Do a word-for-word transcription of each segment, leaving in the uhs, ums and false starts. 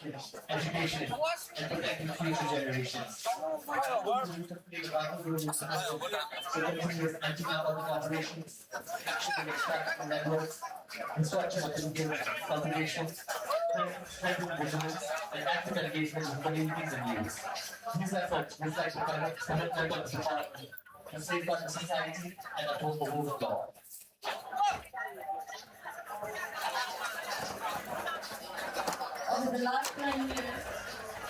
education, and protecting future generations. Anti-narcotic operations, action and extraction networks, construction of illegal cultivation, strengthening vigilance, and active engagement with communities and youth. These efforts reflect the commitment of the department to safeguard the society and uphold the rule of law. Over the last nine years,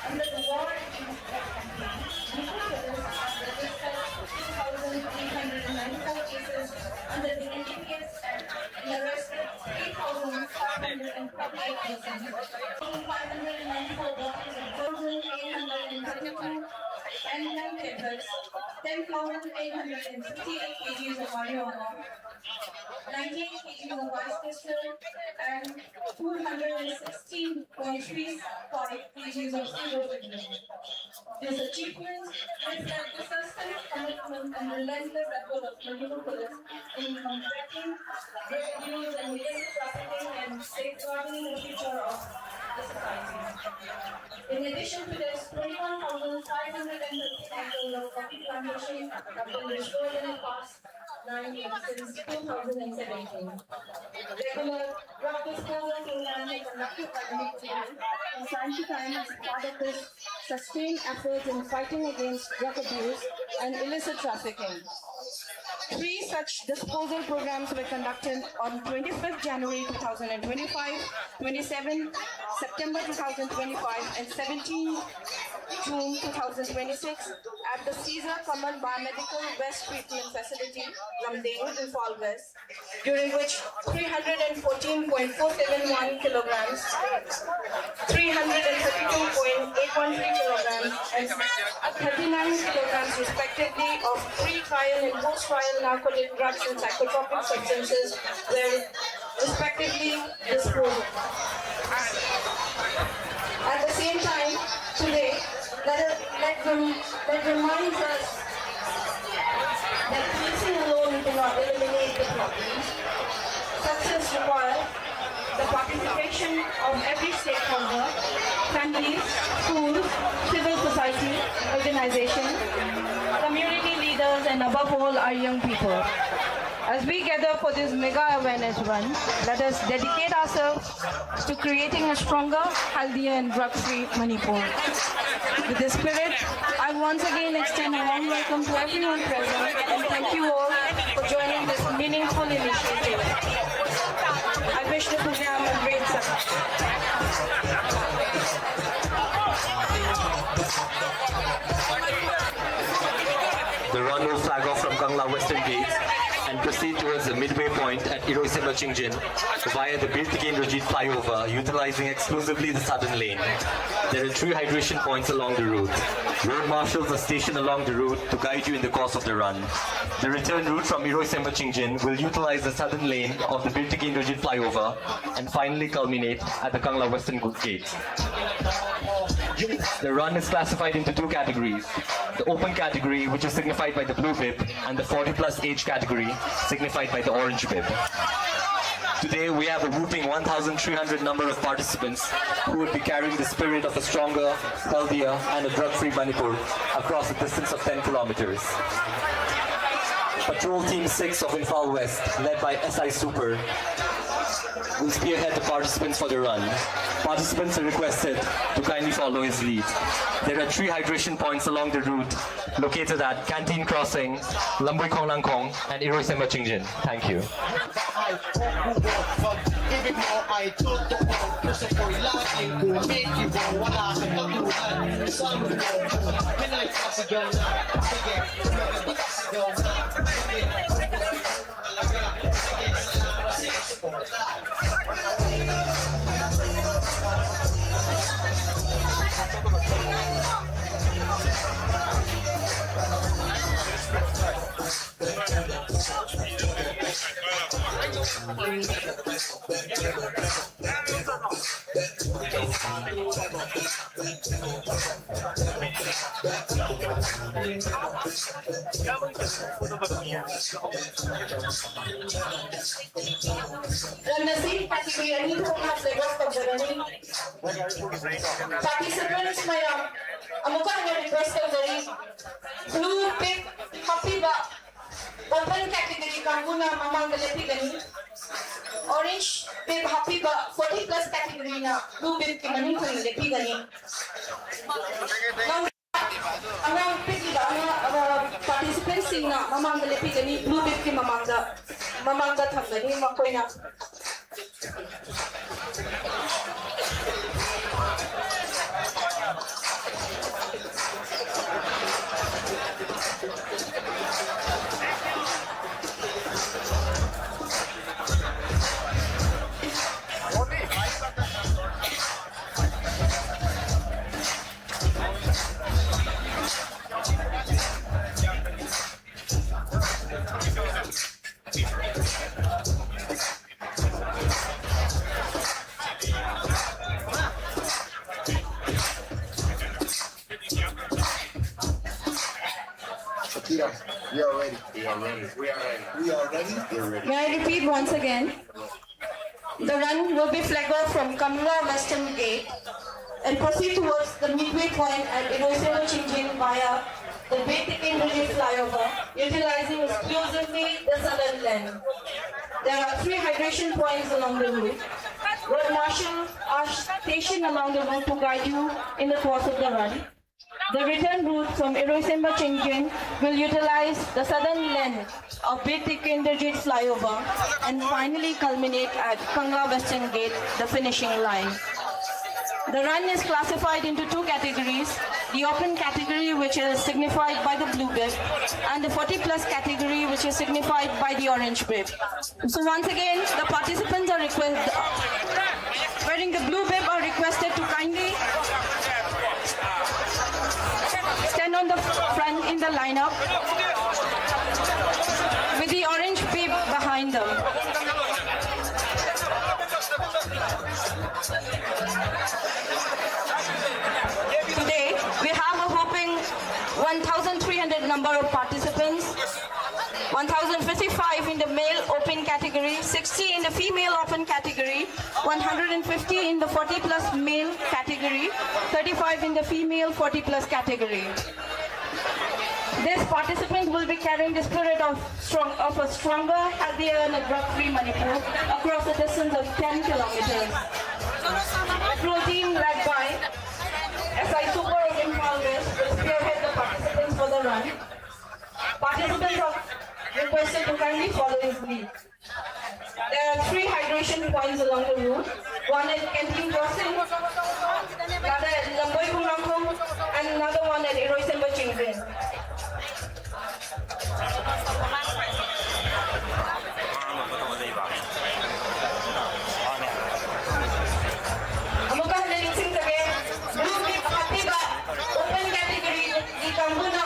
under the war against drug campaign, Likkhu Police has registered two thousand eight hundred ninety-four cases under the N D P S Act and arrested three thousand five hundred fifty-eight persons, five hundred ninety-four bottles of thousand eight hundred thirty-two and ten papers, ten thousand eight hundred fifty-eight kgs of marijuana, ninety-eight kgs of ice crystal, and two hundred sixteen point three five kgs of pseudoephedrine. This achievement reflects the sustained commitment and relentless effort of Likkhu Police in combating drug abuse and illicit trafficking and safeguarding the future of the society. In addition to this, twenty-one thousand five hundred fifty hectares of coffee plantations have been restored in the past nine years, since two thousand seventeen. Regular drug disposal programs are conducted by the Likkhu Police from time to time as part of this sustained effort in fighting against drug abuse and illicit trafficking. Three such disposal programs were conducted on twenty-fifth January two thousand twenty-five, twenty-seventh September two thousand twenty-five, and seventeenth June two thousand twenty-six at the Caesar Kamal Biomedical Waste Treatment Facility, Lumding, Imphal West, during which three hundred fourteen point four seven one kilograms, three hundred thirty-two point eight one three kilograms, and thirty-nine kilograms respectively of pre-trial and post-trial narcotic drugs and psychotropic substances were respectively disposed of. At the same time, today, let, us, let, rem, let reminds us that policing alone cannot eliminate the problems. Success requires the participation of every stakeholder, schools, civil society organizations, community leaders, and above all, our young people. As we gather for this mega awareness run, let us dedicate ourselves to creating a stronger, healthier, and drug-free Manipur. With this spirit, I once again extend a warm welcome to everyone present and thank you all for joining this meaningful initiative. I wish the program a great success. The run will flag off from Kangla Western Gate and proceed towards the midway point at Iroisemba Chingjin via the Bir Tikendrajit flyover, utilizing exclusively the southern lane. There are three hydration points along the route. Road marshals are stationed along the route to guide you in the course of the run. The return route from Iroisemba Chingjin will utilize the southern lane of the Bir Tikendrajit flyover and finally culminate at the Kangla Western Gate. The run is classified into two categories. The open category, which is signified by the blue bib, and the forty plus age category, signified by the orange bib. Today, we have a whopping one thousand three hundred number of participants who will be carrying the spirit of a stronger, healthier, and a drug-free Manipur across a distance of ten kilometers. Patrol Team six of Imphal West, led by S I Super, will spearhead the participants for the run. Participants are requested to kindly follow his lead. There are three hydration points along the route located at Canteen Crossing, Lambui Khongnangkhong, and Iroisemba Chingjin. Thank you. Run ꯑꯁꯤ category ꯑꯅꯤ ꯊꯣꯛꯅ ꯐ꯭ꯂꯦꯛ of ꯇꯧꯖꯒꯅꯤ꯫ ꯄꯥꯔꯇꯤꯁꯤꯄꯦꯟꯠꯁ ꯃꯌꯥꯝ, ꯑꯃꯨꯛꯀ ꯍꯟꯅ request ꯇꯧꯖꯔꯤ, blue beep ꯍꯥꯞꯄꯤꯕ open category ꯀꯥꯡꯕꯨꯅ ꯃꯃꯥꯡꯗ ꯂꯦꯞꯄꯤꯒꯅꯤ꯫ ꯑꯣꯔꯦꯟꯖ ꯕꯤꯞ ꯍꯥꯞꯄꯤꯕ ꯐꯣꯔꯇꯤ ꯄ꯭ꯂꯁ ꯀꯦꯇꯦꯒꯣꯔꯤꯅ ꯕ꯭ꯂꯨ ꯕꯤꯞꯀꯤ ꯃꯅꯤꯡ ꯊꯪꯅ ꯂꯦꯞꯄꯤꯒꯅꯤ꯫ ꯑꯉꯥꯡ ꯄꯤꯛꯂꯤꯕ ꯑꯉꯥꯡ, ꯑ, ꯄꯥꯔꯇꯤꯁꯤꯄꯦꯟꯁꯤꯡꯅ ꯃꯃꯥꯡꯗ ꯂꯦꯞꯄꯤꯒꯅꯤ, ꯕ꯭ꯂꯨ ꯕꯤꯞꯀꯤ ꯃꯃꯥꯡꯗ, ꯃꯃꯥꯡꯗ ꯊꯝꯒꯅꯤ ꯃꯈꯣꯏꯅ꯫ Shakira, we are ready. We are ready. We are ready. We are ready. We're ready. May I repeat once again? The run will be flagged off from Kangla Western Gate and proceed towards the midway point at Iroisemba Chingin via the Birthikindrejit flyover, utilizing exclusively the southern lane. There are three hydration points along the route. Road marshals are stationed along the route to guide you in the course of the run. The return route from Iroisemba Chingin will utilize the southern lane of Birthikindrejit flyover and finally culminate at Kangla Western Gate, the finishing line. The run is classified into two categories, the open category, which is signified by the blue bib, and the forty plus category, which is signified by the orange bib. So once again, the participants are request- wearing the blue bib are requested to kindly stand on the front in the lineup with the orange bib behind them. number of participants, one thousand fifty-five in the male open category, sixty in the female open category, one hundred fifty in the forty plus male category, thirty-five in the female forty plus category. This participant will be carrying the spirit of strong, of a stronger, healthier and a drug-free Manipur across a distance of ten kilometers. Pro team led by S I Super of Imphal West will spearhead the participants for the run. Participants are requested to kindly follow his lead. There are three hydration points along the route. One at Kenting Crossing, another at Lamboi Phungrangkhung, and another one at Iroisemba Chingrin. ꯑꯃꯨꯛꯀ ꯍꯟꯅ ꯅꯤꯡꯁꯤꯡꯖꯒꯦ, blue bib ꯍꯥꯞꯄꯤꯕ open category ꯒꯤ ꯀꯥꯡꯕꯨꯅ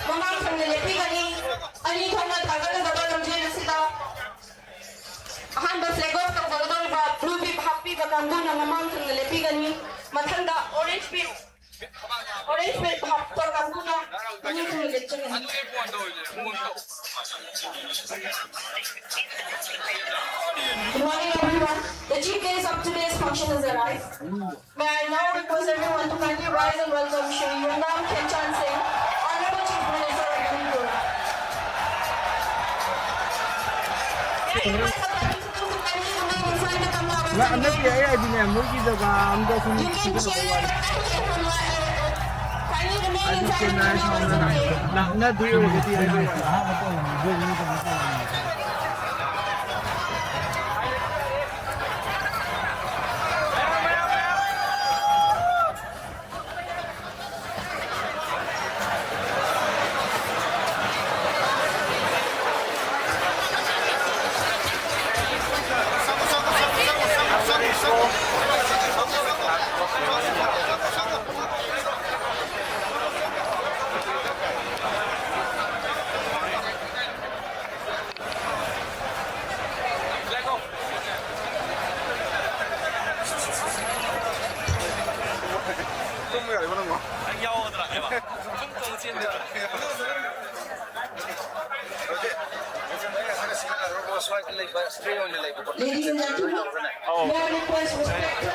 ꯃꯃꯥꯡ ꯊꯪꯅ ꯂꯦꯞꯄꯤꯒꯅꯤ꯫ ꯑꯅꯤ ꯊꯣꯛꯅ ꯊꯥꯒꯠꯀꯗꯕ ꯂꯝꯖꯦꯜ ꯑꯁꯤꯗ ꯑꯍꯥꯟꯕ flag off ꯇꯧꯖꯒꯗꯧꯔꯤꯕ blue bib ꯍꯥꯞꯄꯤꯕ ꯀꯥꯡꯕꯨꯅ ꯃꯃꯥꯡ ꯊꯪꯅ ꯂꯦꯞꯄꯤꯒꯅꯤ꯫ ꯃꯊꯪꯗ orange bib, orange bib ꯍꯥꯞꯄ ꯀꯥꯡꯕꯨꯅ ꯃꯅꯤꯡ ꯊꯪꯅ ꯂꯦꯞꯆꯒꯅꯤ꯫ Good morning, everyone. The chief guest of today's function has arrived. May I now request everyone to kindly rise and welcome Shri Yumnam Khemchand Singh, Honorable Chief Minister of Manipur. May I request the participants to kindly remain inside the Kamla Western Gate. ꯍꯟꯗꯛꯀꯤ ꯑꯩ ꯍꯥꯏꯗꯤꯅꯦ, ꯃꯣꯏꯒꯤ ꯖꯒꯥ ꯑꯝꯗ ꯁꯨꯝ You can share your kindly remain inside the Kamla Western Gate. ꯂꯥꯛꯅꯗꯣꯏ ꯑꯣꯏꯔꯒꯗꯤ ꯑꯩ ꯇꯨꯝꯕ ꯌꯥꯔꯤꯕ ꯅꯪꯕꯣ? ꯅꯪ ꯌꯥꯎꯒꯗ꯭ꯔꯥ ꯍꯥꯏꯕ? ꯁꯨꯝ ꯇꯧ ꯆꯦꯟꯗ꯭ꯔꯥ? Ladies and gentlemen, may I request respected,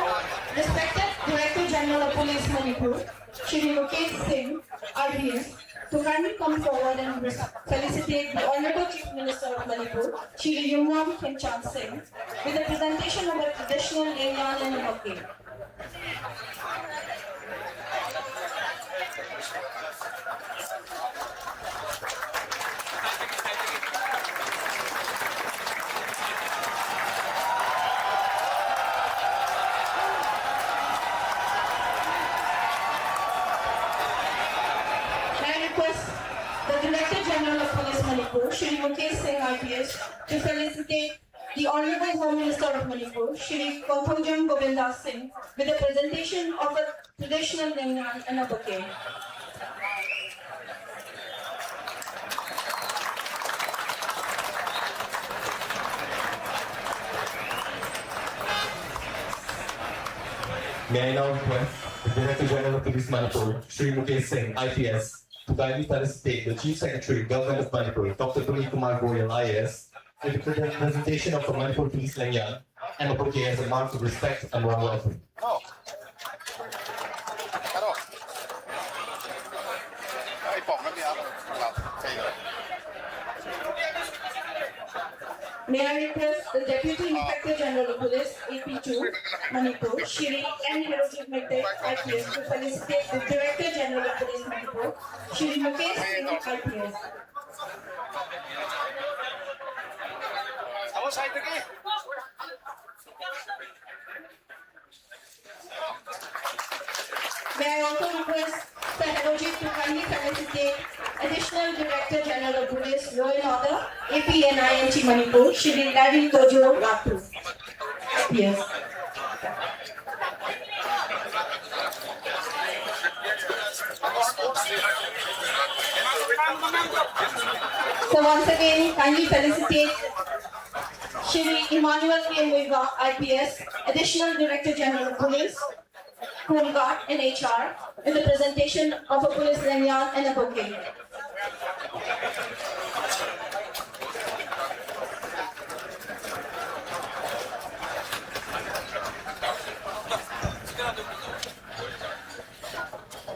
respected Director General of Police Manipur, Shri Mukesh Singh, I P S, to kindly come forward and res- felicitate the Honorable Chief Minister of Manipur, Shri Yumnam Khemchand Singh, with the presentation of a traditional Lengyan and a bouquet. May I request the Director General of Police Manipur, Shri Mukesh Singh I P S, to felicitate the Honorable Home Minister of Manipur, Shri Konthojam Govindas Singh, with the presentation of a traditional Lengyan and a bouquet. May I now request the Director General of Police Manipur, Shri Mukesh Singh, I P S, to kindly felicitate the Chief Secretary, Government of Manipur, Doctor Puneet Kumar Goyal, I A S, with the presentation of the Manipur Police Lengyan and a bouquet as a mark of respect and warm welcome. May I request the Deputy Inspector General of Police, A P two, Manipur, Shri N Herojit Megde, I P S, to felicitate the Director General of Police, Manipur, Shri Mukesh Singh, I P S. May I also request Sir Herojit to kindly felicitate Additional Director General of Police, Law and Order, A P and I N T Manipur, Shri Larry Tojo Ratu, I P S. So once again, kindly felicitate Shri Emmanuel K Muivah, I P S, Additional Director General of Police, Home Guard and H R, in the presentation of a police lanyard and a bouquet.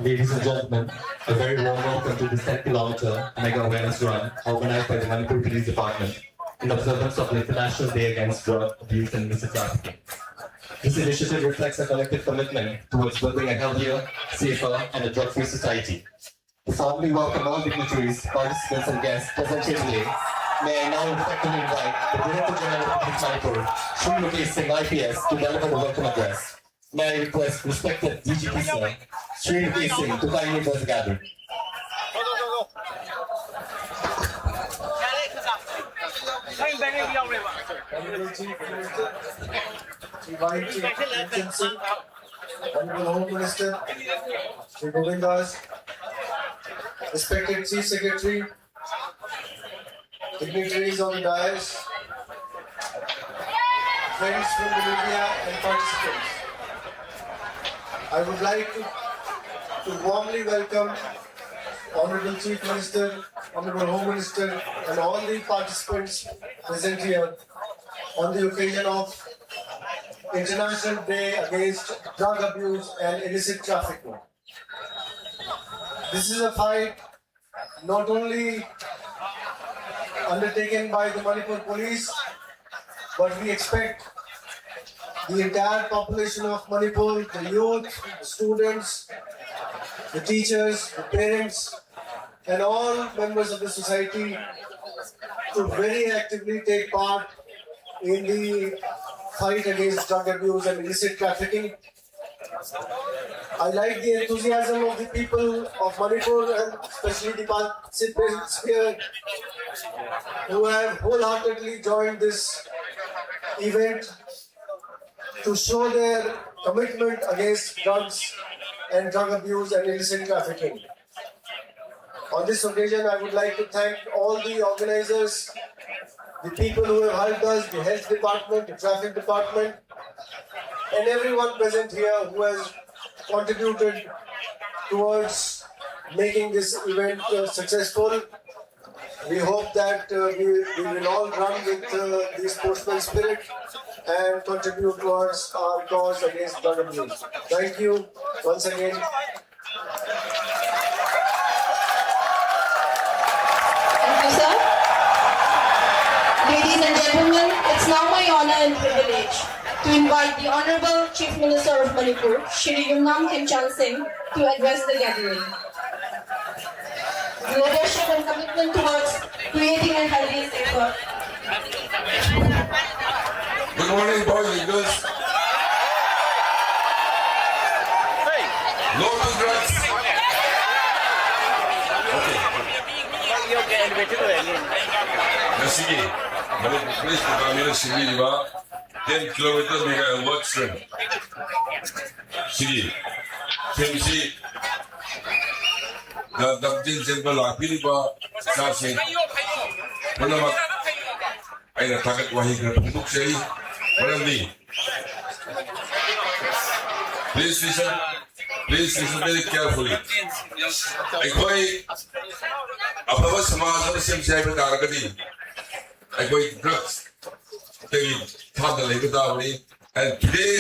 Ladies and gentlemen, a very warm welcome to this ten kilometer mega awareness run organized by the Manipur Police Department in observance of the International Day Against Drug Abuse and Illicit Trafficking. This initiative reflects a collective commitment towards building a healthier, safer, and a drug-free society. We formally welcome all dignitaries, participants, and guests present here today. May I now respectfully invite the Director General of Police Manipur, Shri Mukesh Singh, I P S, to deliver the welcome address. May I request respected D G P sir, Shri Mukesh Singh, to kindly address the gathering. Honorable Chief Minister, Shri Vice Chief Vincent Singh, Honorable Home Minister, Shri Govind Das, respected Chief Secretary, dignitaries on the dais, friends from the media and participants. I would like to, to warmly welcome Honorable Chief Minister, Honorable Home Minister, and all the participants present here on the occasion of International Day Against Drug Abuse and Illicit Trafficking. This is a fight not only undertaken by the Manipur Police, but we expect the entire population of Manipur, the youth, the students, the teachers, the parents, and all members of the society to very actively take part in the fight against drug abuse and illicit trafficking. I like the enthusiasm of the people of Manipur and especially the participants here who have wholeheartedly joined this event to show their commitment against drugs and drug abuse and illicit trafficking. On this occasion, I would like to thank all the organizers, the people who have helped us, the health department, the traffic department, and everyone present here who has contributed towards making this event uh, successful. We hope that uh, we, we will all run with uh, the sportsman spirit and contribute towards our cause against drug abuse. Thank you once again. Sir, ladies and gentlemen, it's now my honor and privilege to invite the Honorable Chief Minister of Manipur, Shri Yumnam Khemchand Singh, to address the gathering. Leadership and commitment towards creating a healthy, safer. Good morning, boys and girls. No to drugs. Okay. ꯉꯁꯤꯒꯤ Manipur police ꯗꯤꯄꯥꯔꯠꯃꯦꯟꯅ ꯁꯤꯟꯕꯤꯔꯤꯕ ten kilometer mega award ꯁꯤꯒꯤ ꯊꯤꯝꯁꯤ ꯂꯝꯖꯦꯟ ꯆꯦꯟꯕ ꯂꯥꯛꯄꯤꯔꯤꯕ ꯏꯆꯥꯁꯤꯡ ꯄꯨꯝꯅꯃꯛ ꯑꯩꯅ ꯊꯥꯒꯠ ꯋꯥꯍꯩ ꯈꯔ ꯐꯣꯡꯗꯣꯛꯆꯔꯤ꯫ ꯃꯔꯝꯗꯤ, please listen, please listen very carefully. ꯑꯩꯈꯣꯏ ꯑꯐꯕ ꯁꯃꯥꯖ ꯑꯃ ꯁꯦꯝꯁꯦ ꯍꯥꯏꯕ ꯇꯥꯔꯒꯗꯤ ꯑꯩꯈꯣꯏ ꯗ꯭ꯔꯒꯁꯇꯒꯤ ꯊꯥꯞꯅ ꯂꯩꯕ ꯇꯥꯕꯅꯤ꯫ And today,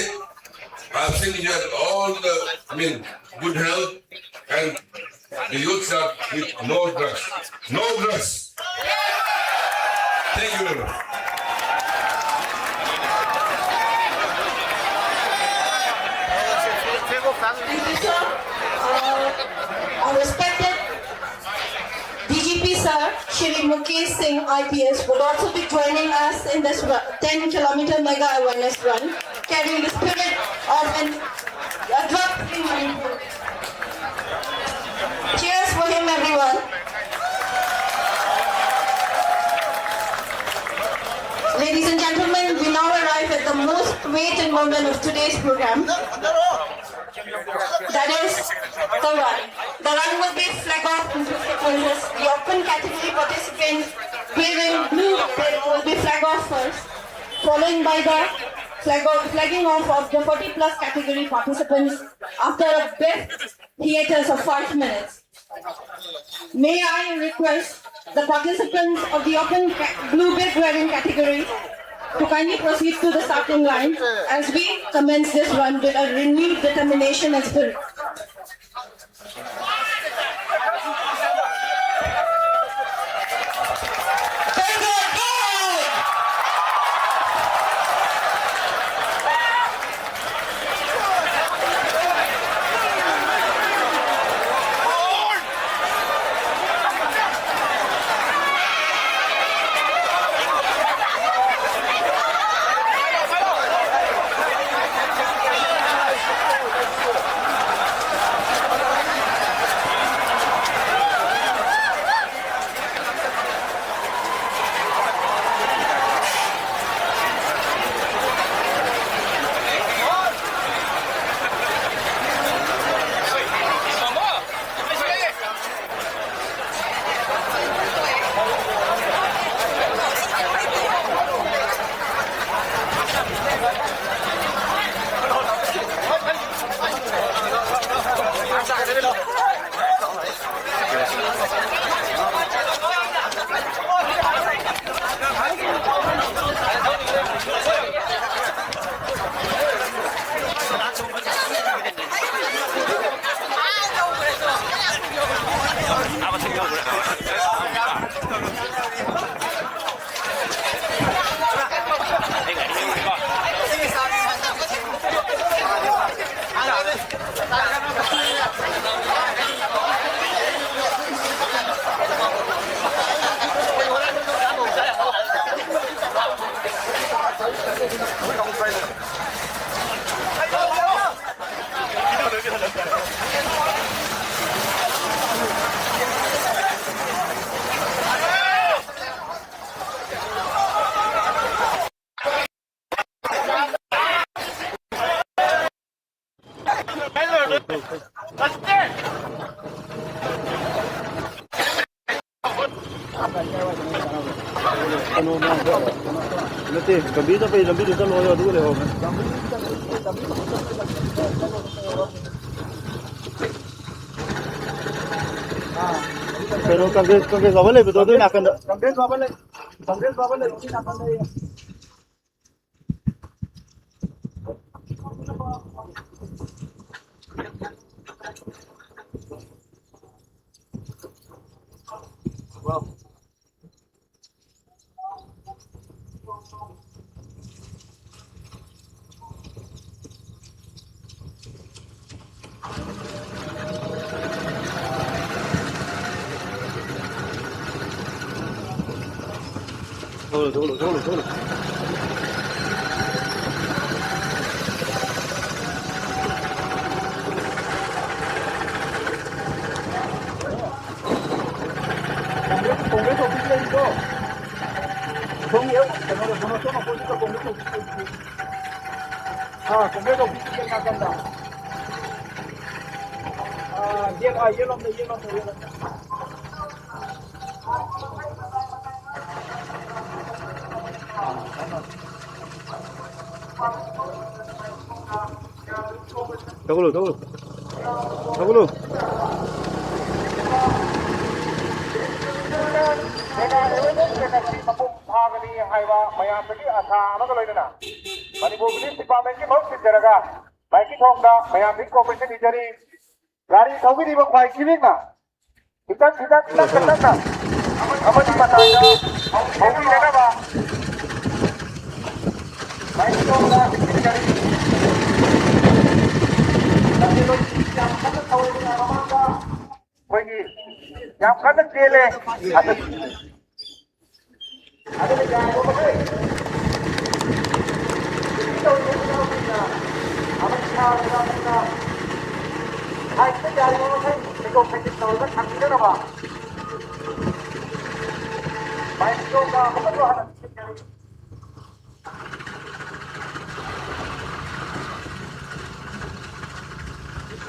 I've seen you have all the, I mean, good health, and the youths are with no drugs. No drugs. Thank you very much. Thank you, sir. Uh, our respected D G P sir, Shri Mukesh Singh I P S, would also be joining us in this ru- ten kilometer mega awareness run, carrying the spirit of an, a drug-free Manipur. Cheers for him, everyone. Ladies and gentlemen, we now arrive at the most weighted moment of today's program. That is the run. The run will be flag off in fifty meters. The open category participants wearing blue bib will be flag off first, following by the flag off, flagging off of the forty plus category participants after a brief hiatus of five minutes. May I request the participants of the open ca- blue bib wearing category to kindly proceed to the starting line as we commence this run with a renewed determination and spirit. ꯀꯩꯅꯣ ꯃꯌꯥꯝꯗꯣ ꯅꯠꯇꯦ, ꯒꯝꯚꯤꯔ ꯆꯠꯄꯩ ꯂꯝꯕꯤꯗꯨ ꯆꯠꯂꯣ ꯍꯥꯏꯌꯣ, ꯑꯗꯨꯒ ꯂꯩꯍꯧꯔꯣ꯫ ꯀꯩꯅꯣ, ꯀꯪꯒ꯭ꯔꯦꯁ, ꯀꯪꯒ꯭ꯔꯦꯁ ꯕꯥꯕꯟ ꯂꯩꯕꯗꯣ ꯑꯗꯨꯒꯤ ꯅꯥꯀꯟꯗ꯫ ꯀꯪꯒ꯭ꯔꯦꯁ ꯕꯥꯕꯟ ꯂꯩ, ꯀꯪꯒ꯭ꯔꯦꯁ ꯕꯥꯕꯟ ꯂꯩ, ꯁꯤ ꯅꯥꯀꯟꯗ ꯂꯩꯌꯦ꯫ ꯊꯧꯒꯠꯂꯨ, ꯊꯧꯒꯠꯂꯨ, ꯊꯧꯒꯠꯂꯨ, ꯊꯧꯒꯠꯂꯨ꯫ ꯀꯣꯡꯒ꯭ꯔꯦꯁ, ꯀꯣꯡꯒ꯭ꯔꯦꯁ ꯑꯣꯐꯤꯁ ꯂꯩꯔꯤꯗꯣ, ꯁꯣꯝꯒꯤ ꯍꯦꯛ ꯀꯩꯅꯣꯗ, ꯗꯣꯅꯣꯁꯣꯟ ꯑꯣꯄꯣꯖꯤꯠꯇ ꯀꯣꯡꯒ꯭ꯔꯦꯁ ꯑꯣꯐꯤꯁ ꯂꯩꯔꯤꯗꯣ꯫ ꯑꯥ, ꯀꯣꯡꯒ꯭ꯔꯦꯁ ꯑꯣꯐꯤꯁꯀꯤ ꯍꯦꯛ ꯅꯥꯀꯟꯗ꯫ ꯑꯥ, ꯌꯦꯠ, ꯑꯥ, ꯌꯦꯠꯂꯣꯝꯗ, ꯌꯦꯠꯂꯣꯝꯗ, ꯌꯦꯠꯂꯣꯝꯗ꯫ ꯊꯧꯒꯠꯂꯨ, ꯊꯧꯒꯠꯂꯨ꯫ ꯊꯧꯒꯠꯂꯨ꯫ ꯃꯄꯨꯡ ꯐꯥꯒꯅꯤ ꯍꯥꯏꯕ ꯃꯌꯥꯝꯗꯒꯤ ꯑꯁꯥ ꯑꯃꯒ ꯂꯣꯏꯅꯅ ꯃꯅꯤꯄꯨꯔ ꯄꯨꯂꯤꯁ ꯗꯤꯄꯥꯔꯠꯃꯦꯟꯒꯤ ꯃꯍꯨꯠ ꯁꯤꯟꯖꯔꯒ ꯂꯥꯏꯀꯤ ꯊꯣꯡꯗ ꯃꯌꯥꯝꯗꯒꯤ ꯀꯣꯑꯣꯄꯔꯦꯁꯟ ꯅꯤꯖꯔꯤ꯫ ꯒꯥꯔꯤ ꯊꯧꯕꯤꯔꯤꯕ ꯈ꯭ꯋꯥꯏ ꯁꯤꯕꯤꯛꯅ ꯈꯤꯇꯪ, ꯈꯤꯇꯪ, ꯈꯤꯇꯪ, ꯈꯤꯇꯪꯅ ꯑꯃꯗꯤ ꯃꯇꯥꯏꯗ ꯍꯧꯕꯤꯅꯅꯕ꯫ ꯑꯩꯈꯣꯏꯒꯤ ꯌꯥꯝ ꯀꯟꯅ ꯆꯦꯜꯂꯦ꯫ ꯑꯗꯨꯅ ꯌꯥꯔꯤꯕ ꯃꯈꯩ ꯇꯧꯔꯤꯕ ꯏꯅꯥꯎꯁꯤꯡꯅ ꯑꯃꯗꯤ ꯏꯅꯥꯎ ꯏꯅꯥꯎꯁꯤꯡꯅ ꯍꯥꯏꯔꯤꯕ ꯌꯥꯔꯤꯕ ꯃꯈꯩ ꯊꯦꯡꯗꯣꯛ ꯊꯦꯡꯖꯤꯟ ꯇꯧꯔꯒ ꯊꯝꯕꯤꯅꯅꯕ ꯃꯥꯏꯛ ꯌꯣꯛꯄ ꯑꯃꯁꯨ ꯍꯥꯟꯅ ꯊꯤꯖꯔꯤ꯫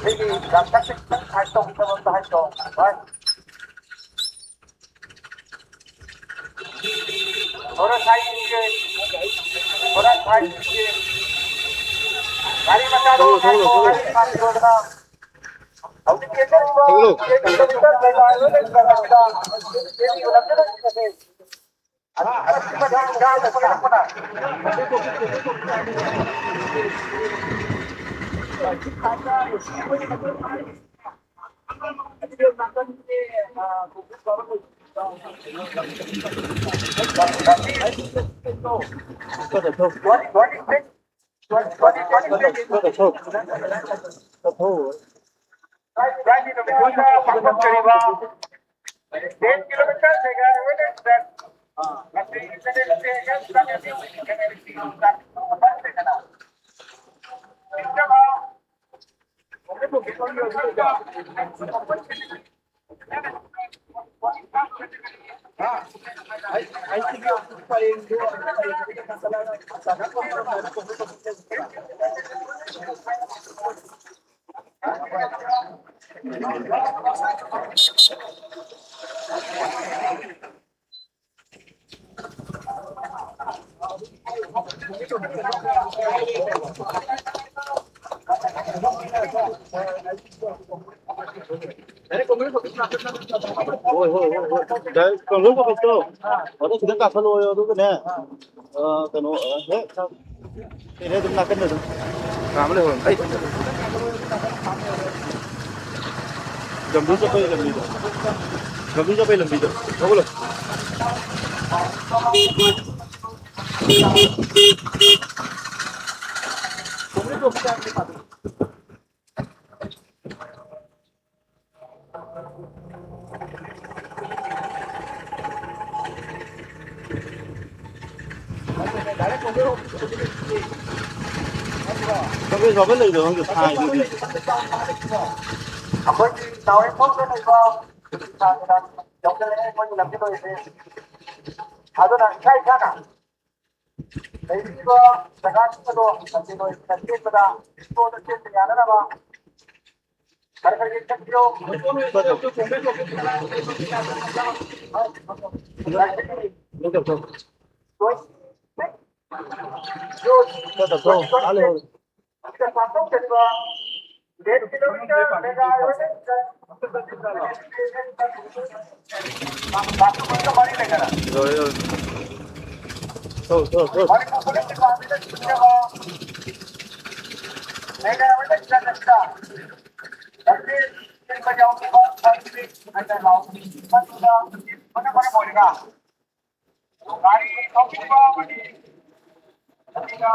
ꯑꯩꯒꯤ ꯌꯥꯝ ꯇꯛꯁꯤꯟ ꯈꯤꯇꯪ ꯁꯥꯏꯠ ꯇꯧꯕꯤꯅꯕ ꯑꯝꯇ ꯍꯥꯏꯕꯤꯔꯛꯑꯣ꯫ ꯍꯣꯏ꯫ ꯍꯣꯔꯣ ꯁꯥꯏꯠꯁꯤꯡꯁꯦ, ꯍꯣꯔꯣ ꯁꯥꯏꯠꯁꯤꯡꯁꯦ, ꯒꯥꯔꯤ ꯃꯆꯥꯗꯣ ꯊꯧꯒꯅꯨ, ꯊꯧꯒꯅꯨ, ꯊꯧꯒꯅꯨ꯫ ꯒꯥꯔꯤ ꯃꯆꯥ ꯊꯧꯒꯅꯨ꯫ ꯍꯧꯖꯤꯛ ꯆꯦꯟꯖꯔꯤꯕ ꯊꯧꯒꯅꯨ꯫ ꯀꯤꯂꯣꯃꯤꯇꯔ ꯂꯩꯕ ꯂꯣꯏꯅ ꯂꯩꯕ ꯂꯝꯗ ꯆꯦꯟꯕꯤꯌꯨ, ꯂꯝꯖꯤꯡ ꯑꯁꯤ꯫ ꯍꯣꯏ, ꯍꯣꯏ, ꯍꯣꯏ, ꯍꯣꯏ꯫ ꯗꯥꯏꯔꯦꯛ ꯀꯪꯒꯜ ꯀꯣꯂꯦꯖꯇꯣ, ꯑꯗꯣ ꯈꯤꯇꯪ ꯀꯥꯈꯠꯂꯛꯑꯣ, ꯑꯗꯨꯒꯅꯦ, ꯑ, ꯀꯩꯅꯣ, ꯑ, ꯍꯦꯛ ꯂꯩꯔꯦ ꯑꯗꯨꯝ ꯅꯥꯀꯟꯗ ꯑꯗꯨꯝ꯫ ꯀꯥ ꯑꯃ ꯂꯩꯍꯧꯔꯝꯅꯦ꯫ ꯑꯩ ꯒꯝꯚꯤꯔ ꯆꯠꯄꯩ ꯂꯝꯕꯤꯗꯣ꯫ ꯒꯝꯚꯤꯔ ꯆꯠꯄꯩ ꯂꯝꯕꯤꯗꯣ꯫ ꯊꯧꯒꯠꯂꯣ꯫ ꯀꯪꯒ꯭ꯔꯦꯁ ꯕꯥꯕꯟ ꯂꯩꯗꯣ ꯈꯪꯗꯦ, ꯁꯥꯏꯗꯨꯗꯤ꯫ ꯑꯩꯈꯣꯏꯒꯤ ꯇꯥꯋꯔ ꯃꯐꯝꯗ ꯂꯩꯕ ꯁꯥꯡꯅ ꯌꯧꯁꯤꯜꯂꯛꯑꯦ, ꯑꯩꯈꯣꯏꯒꯤ ꯂꯝꯖꯤꯡ ꯑꯣꯏꯔꯤꯁꯦ꯫ ꯑꯗꯨꯅ ꯏꯁꯥ ꯏꯁꯥꯅ ꯂꯩꯕꯤꯔꯤꯕ ꯖꯒꯥꯁꯤꯡ ꯑꯗꯣ ꯂꯝꯖꯤꯡ ꯑꯣꯏꯕꯅ ꯆꯦꯟꯕꯗ, ꯏꯁꯄꯣꯔꯠꯇ ꯆꯦꯟꯕ ꯌꯥꯅꯅꯕ ꯒꯥꯔꯤ ꯊꯧꯈꯤꯕ ꯑꯃꯗꯤ ꯑꯗꯨꯒ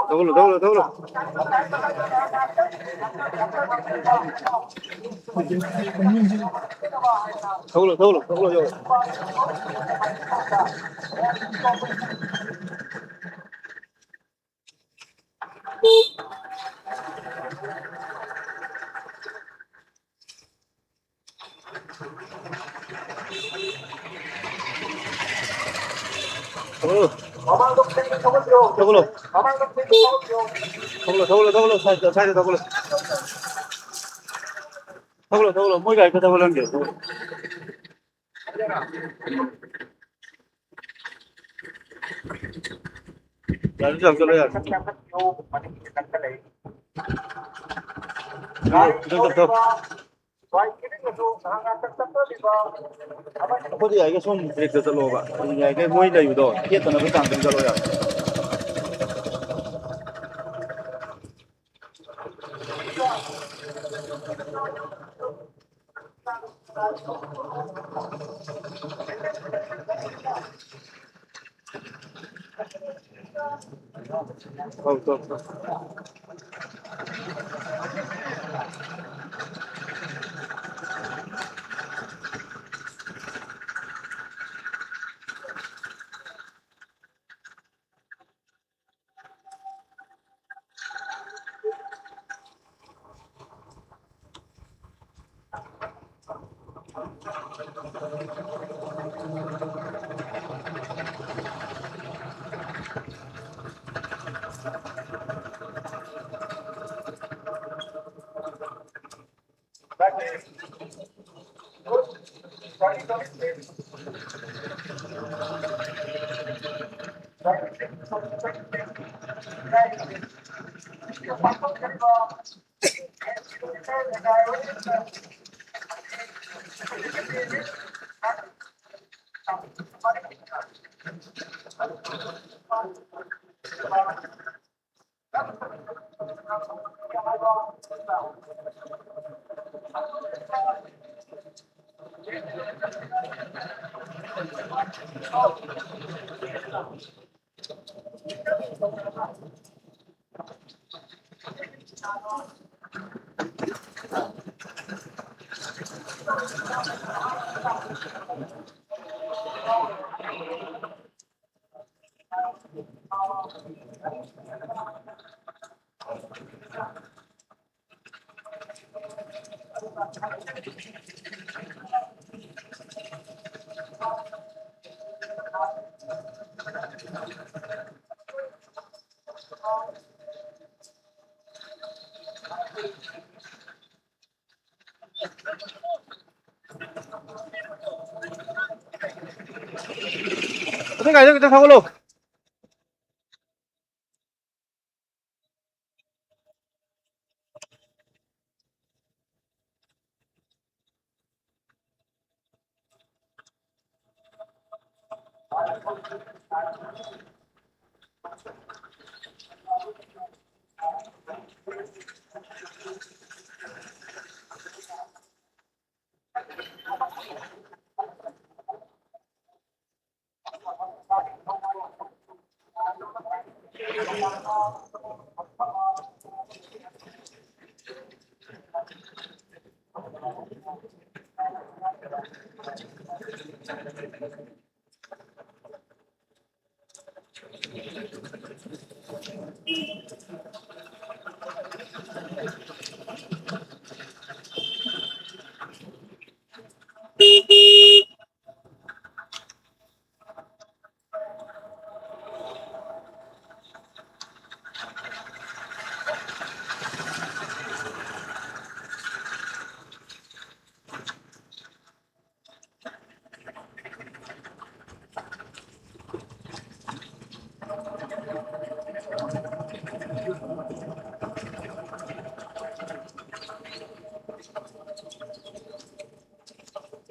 ꯊꯧꯒꯠꯂꯣ, ꯊꯧꯒꯠꯂꯣ, ꯊꯧꯒꯠꯂꯣ꯫ ꯊꯧꯒꯠꯂꯣ, ꯊꯧꯒꯠꯂꯣ, ꯊꯧꯒꯠꯂꯣ, ꯌꯧꯔꯣ꯫ ꯊꯧꯒꯠꯂꯣ꯫ ꯊꯧꯒꯠꯂꯣ, ꯊꯧꯒꯠꯂꯣ, ꯊꯧꯒꯠꯂꯣ, ꯁꯥꯏꯗ, ꯁꯥꯏꯗ ꯊꯧꯒꯠꯂꯣ꯫ ꯊꯧꯒꯠꯂꯣ, ꯊꯧꯒꯠꯂꯣ, ꯃꯣꯏ ꯒꯥꯔꯤꯗ ꯊꯧꯒꯠꯍꯟꯒꯦ꯫ ꯌꯥꯔꯦ, ꯌꯥꯔꯦ, ꯆꯠꯂꯣ, ꯌꯥꯔꯦ꯫ ꯈꯤꯇꯪ ꯇꯞꯊꯧ꯫ ꯑꯩꯈꯣꯏꯗꯤ ꯌꯥꯏꯒꯩ ꯁꯣꯝ ꯕ꯭ꯔꯦꯛꯇ ꯆꯠꯂꯣꯕ꯫ ꯑꯗꯨꯝ ꯌꯥꯏꯒꯩ ꯃꯣꯏ ꯂꯩꯕꯗꯣ ꯊꯦꯠꯇꯅꯕ ꯆꯥꯡꯗ ꯑꯗꯨꯝ ꯆꯠꯂꯣ ꯌꯥꯔꯦ꯫ ꯑꯗꯨ ꯒꯥꯔꯤꯗꯣ ꯈꯤꯇꯪ ꯊꯧꯒꯠꯂꯣ꯫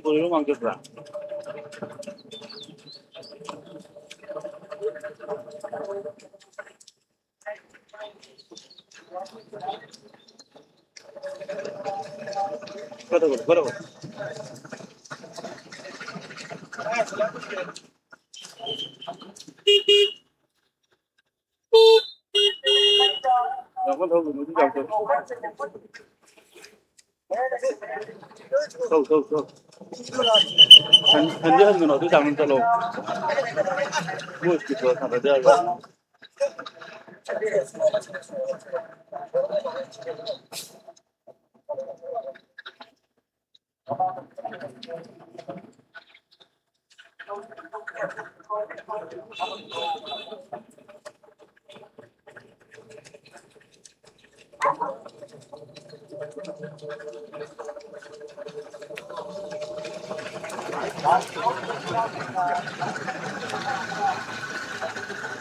ꯀꯣꯏꯕ ꯃꯥꯡ ꯆꯠꯄ꯭ꯔꯥ? ꯐꯠꯇꯕ, ꯐꯠꯇꯕ꯫ ꯊꯧ, ꯊꯧ, ꯊꯧ꯫ ꯍꯟ-, ꯍꯟꯗꯤ ꯍꯟꯒꯅꯣ, ꯑꯗꯨ ꯆꯥꯡ ꯑꯗꯨꯝ ꯆꯠꯂꯣ꯫ ꯃꯣꯏ speed ꯊꯥꯗꯗ ꯌꯥꯔꯣꯏ꯫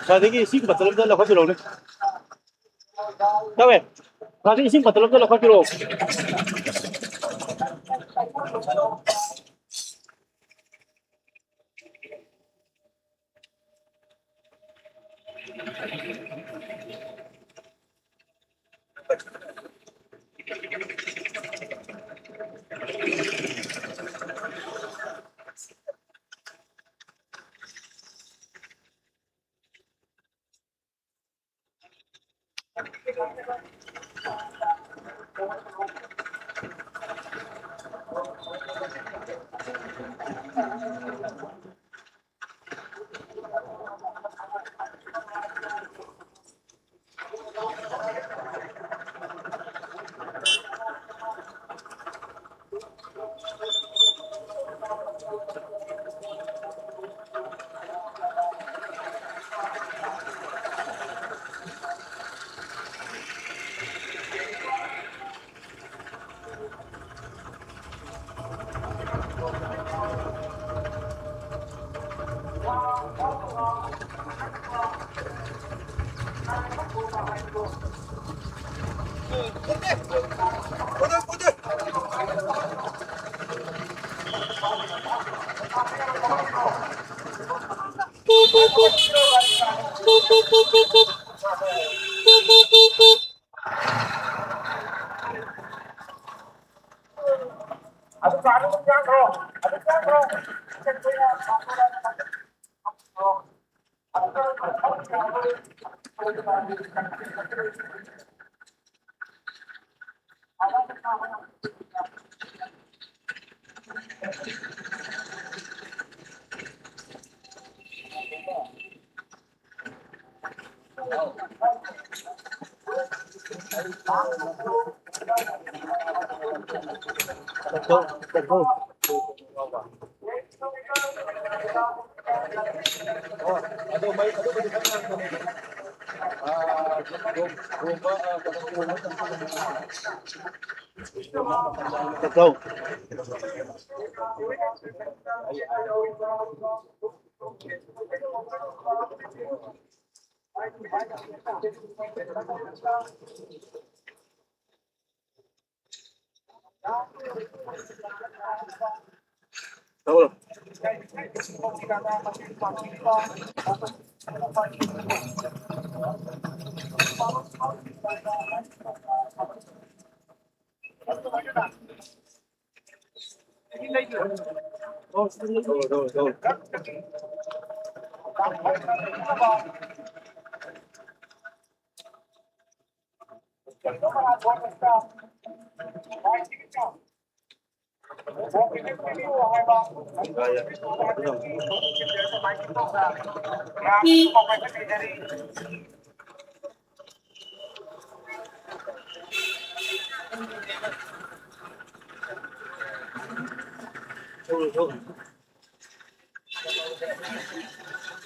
ꯁ꯭ꯋꯥꯏꯗꯒꯤ ꯏꯁꯤꯡ bottle ꯑꯝꯇ ꯂꯧꯈꯠꯄꯤꯔꯛꯎꯅꯦ꯫ ꯇꯧꯋꯦ꯫ ꯁ꯭ꯋꯥꯏꯗꯒꯤ ꯏꯁꯤꯡ bottle ꯑꯝꯇ ꯂꯧꯈꯠꯄꯤꯔꯛꯑꯣ꯫ Go.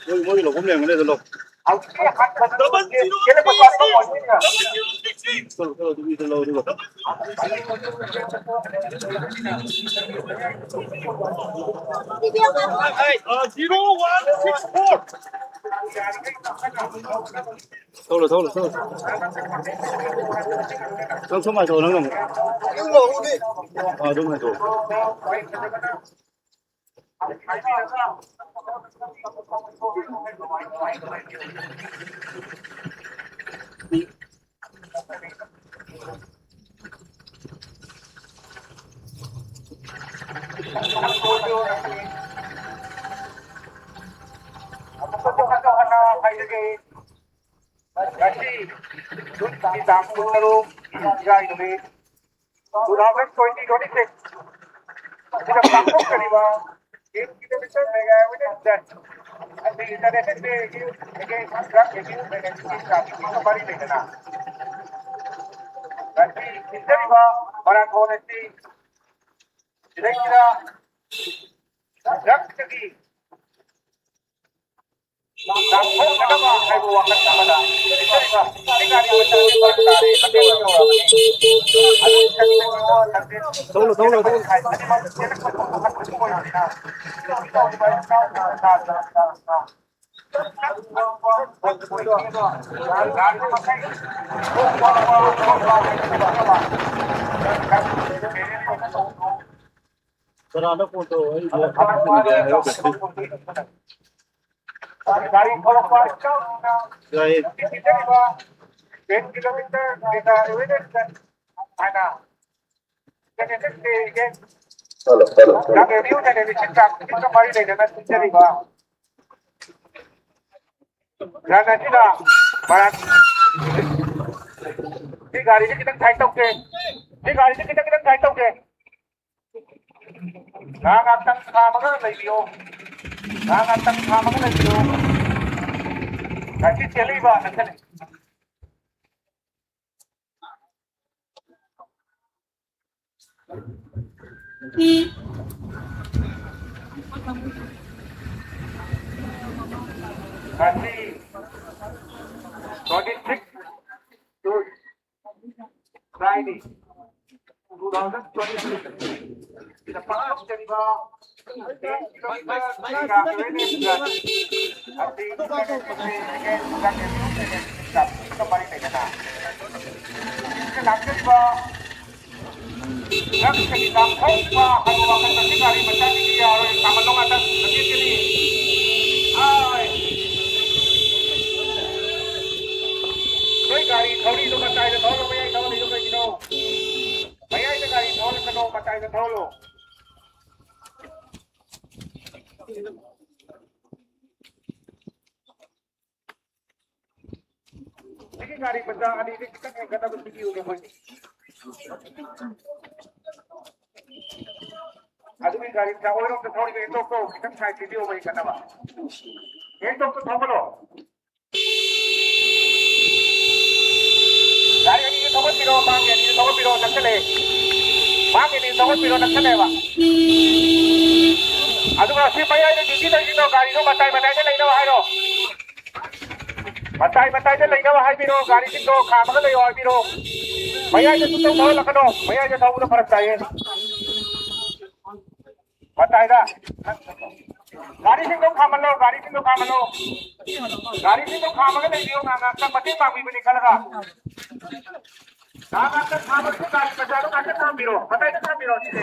ꯃꯣꯏ, ꯃꯣꯏꯒꯤ ꯂꯧꯐꯝ ꯂꯩꯔꯝꯒꯅꯤ, ꯑꯗꯨ ꯂꯧ꯫ ꯆꯠꯂꯣ, ꯆꯠꯂꯣ, ꯑꯗꯨ ꯃꯤꯗꯣ ꯂꯧ, ꯑꯗꯨꯒ꯫ ꯑ, zero one six four꯫ ꯊꯣꯛꯂꯣ, ꯊꯣꯛꯂꯣ, ꯊꯣꯛꯂꯣ꯫ ꯅꯪ ꯁꯨꯝ ꯍꯥꯏꯗꯣꯛꯑꯣ, ꯅꯪꯅ ꯑꯃꯨꯛ꯫ ꯑꯗꯨꯝ ꯂꯧꯍꯧꯗꯦ꯫ ꯑ, ꯑꯗꯨꯝ ꯍꯥꯏꯗꯣꯛꯑꯣ꯫ ꯉꯁꯤ ꯖꯨꯟ ꯇꯥꯡ ꯀꯨꯟꯇꯔꯨꯛ, ꯏꯔꯥꯏ ꯅꯨꯃꯤꯠ, two thousand twenty twenty-six ꯑꯁꯤꯗ ꯄꯥꯡꯊꯣꯛꯆꯔꯤꯕ Youth Kilometer Mega Awareness Day ꯑꯁꯤ International Day Against Drug Abuse and Addiction ꯒ ꯃꯔꯤ ꯂꯩꯅꯅ ꯉꯁꯤ ꯁꯤꯟꯖꯔꯤꯕ marathon ꯑꯁꯤ ꯁꯤꯗꯩꯁꯤꯗ drug ꯇꯒꯤ ꯊꯧꯅ, ꯊꯧꯅ, ꯊꯧꯅ꯫ ꯀꯅꯥꯗ phone ꯇꯧꯔꯣ? ꯑꯩ ꯍꯥꯏꯔꯛꯀꯦ꯫ ꯒꯥꯔꯤ ꯊꯧꯔꯛꯄ ꯏꯆꯥꯎꯅ ꯌꯥꯏꯌꯦ꯫ ꯂꯝꯕꯤ ꯊꯤꯡꯖꯤꯜꯂꯤꯕ ten kilometer data awareness ꯍꯥꯏꯅ ꯆꯠꯅ ꯆꯠꯇꯦ꯫ Hello, hello, hello. ꯅꯪ radio ꯅ ꯅꯦ ꯁꯤ ꯇꯥꯛ ꯈꯤꯇꯪ ꯃꯔꯤ ꯂꯩꯅꯅ ꯁꯤꯟꯖꯔꯤꯕ ꯔꯟ ꯑꯁꯤꯗ ꯃꯔꯛ ꯁꯤ ꯒꯥꯔꯤꯁꯦ ꯈꯤꯇꯪ side ꯇꯧꯁꯦ꯫ ꯁꯤ ꯒꯥꯔꯤꯁꯦ ꯈꯤꯇꯪ ꯈꯤꯇꯪ side ꯇꯧꯁꯦ꯫ ꯉꯥꯏꯍꯥꯛ ꯉꯥꯏꯍꯥꯛꯇꯪ ꯈꯥꯝꯃꯒ ꯂꯩꯕꯤꯌꯣ꯫ ꯉꯥꯏꯍꯥꯛ ꯉꯥꯏꯍꯥꯛꯇꯪ ꯈꯥꯝꯃꯒ ꯂꯩꯕꯤꯌꯣ꯫ ꯉꯁꯤ ꯆꯦꯜꯂꯤꯕ ꯅꯛꯁꯜꯂꯦ꯫ ꯉꯁꯤ twenty six to Friday, two thousand twenty-six. ꯁꯤꯗ ꯄꯥꯡꯊꯣꯛꯆꯔꯤꯕ ꯑꯁꯤ ꯂꯥꯛꯆꯔꯤꯕ ꯅꯪꯒꯤ ꯂꯥꯛꯆꯔꯤꯕ ꯍꯥꯏꯕ ꯋꯥꯈꯜ ꯃꯁꯤ ꯒꯥꯔꯤ ꯃꯆꯥꯁꯤꯡꯗꯤ ꯌꯥꯔꯣꯏ, ꯈꯥꯝꯍꯜꯂꯣ ꯉꯥꯛꯇꯪ, ꯂꯝꯖꯦꯟ ꯆꯦꯜꯂꯤ꯫ ꯍꯥꯏ꯫ ꯅꯣꯏ ꯒꯥꯔꯤ ꯊꯧꯔꯤꯗꯣ ꯃꯇꯥꯏꯗ ꯊꯧꯍꯜꯂꯣ, ꯃꯌꯥꯏ ꯊꯧꯍꯜꯂꯤꯗꯣ ꯀꯩꯒꯤꯅꯣ? ꯃꯌꯥꯏꯗ ꯒꯥꯔꯤ ꯊꯧꯍꯜꯂꯛꯀꯅꯣ, ꯃꯇꯥꯏꯗ ꯊꯧꯍꯜꯂꯣ꯫ ꯁꯤꯒꯤ ꯒꯥꯔꯤ ꯃꯆꯥ ꯑꯅꯤꯗꯤ ꯈꯤꯇꯪ ꯍꯦꯟꯒꯠꯅꯕ ꯄꯤꯕꯤꯌꯨꯅꯦ ꯃꯣꯏꯒꯤ꯫ ꯑꯗꯨꯒꯤ ꯒꯥꯔꯤ ꯃꯆꯥ ꯑꯣꯏꯔꯣꯝꯗ ꯊꯧꯔꯤꯕ ꯍꯦꯟꯇꯣꯛꯇꯣ ꯈꯤꯇꯪ side ꯄꯤꯕꯤꯌꯣ, ꯃꯣꯏ ꯍꯦꯟꯒꯠꯅꯕ꯫ ꯍꯦꯟꯇꯣꯛꯇꯣ ꯊꯧꯒꯠꯂꯣ꯫ ꯒꯥꯔꯤ ꯑꯅꯤꯗꯨ ꯊꯧꯒꯠꯄꯤꯔꯣ, ꯃꯥꯒꯤ ꯑꯅꯤꯗꯨ ꯊꯧꯒꯠꯄꯤꯔꯣ, ꯅꯛꯁꯜꯂꯛꯑꯦ꯫ ꯃꯥꯒꯤ ꯑꯅꯤꯗꯨ ꯊꯧꯒꯠꯄꯤꯔꯣ, ꯅꯛꯁꯜꯂꯛꯑꯦꯕ꯫ ꯑꯗꯨꯒ ꯁꯤ ꯃꯌꯥꯏꯗ duty ꯇꯧꯔꯤꯁꯤꯡꯗꯣ ꯒꯥꯔꯤꯗꯣ ꯃꯇꯥꯏ ꯃꯇꯥꯏꯗ ꯂꯩꯅꯕ ꯍꯥꯏꯔꯣ꯫ ꯃꯇꯥꯏ ꯃꯇꯥꯏꯗ ꯂꯩꯅꯕ ꯍꯥꯏꯕꯤꯔꯣ, ꯒꯥꯔꯤꯁꯤꯡꯗꯣ ꯈꯥꯝꯃꯒ ꯂꯩꯌꯣ ꯍꯥꯏꯕꯤꯔꯣ꯫ ꯃꯌꯥꯏꯗ ꯁꯨꯡꯊꯧ ꯊꯧꯍꯜꯂꯛꯀꯅꯣ, ꯃꯌꯥꯏꯗ ꯊꯧꯕꯗꯣ ꯐꯔꯛ ꯇꯥꯏꯌꯦ꯫ ꯃꯇꯥꯏꯗ꯫ ꯒꯥꯔꯤꯁꯤꯡꯗꯣ ꯈꯥꯝꯍꯜꯂꯣ, ꯒꯥꯔꯤꯁꯤꯡꯗꯣ ꯈꯥꯝꯍꯜꯂꯣ꯫ ꯒꯥꯔꯤꯁꯤꯡꯗꯣ ꯈꯥꯝꯃꯒ ꯂꯩꯕꯤꯌꯣ, ꯉꯥꯏꯍꯥꯛ ꯉꯥꯏꯍꯥꯛꯇꯪ ꯃꯇꯦꯡ ꯄꯥꯡꯕꯤꯕꯅꯤ ꯈꯜꯂꯒ꯫ ꯉꯥꯏꯍꯥꯛ ꯉꯥꯏꯍꯥꯛꯇꯪ ꯈꯥꯝꯃꯒ ꯒꯥꯔꯤ ꯃꯆꯥꯗꯣ ꯉꯥꯏꯍꯥꯛꯇꯪ ꯈꯥꯝꯕꯤꯔꯣ, ꯃꯇꯥꯏꯗ ꯈꯥꯝꯕꯤꯔꯣ ꯁꯤꯁꯦ꯫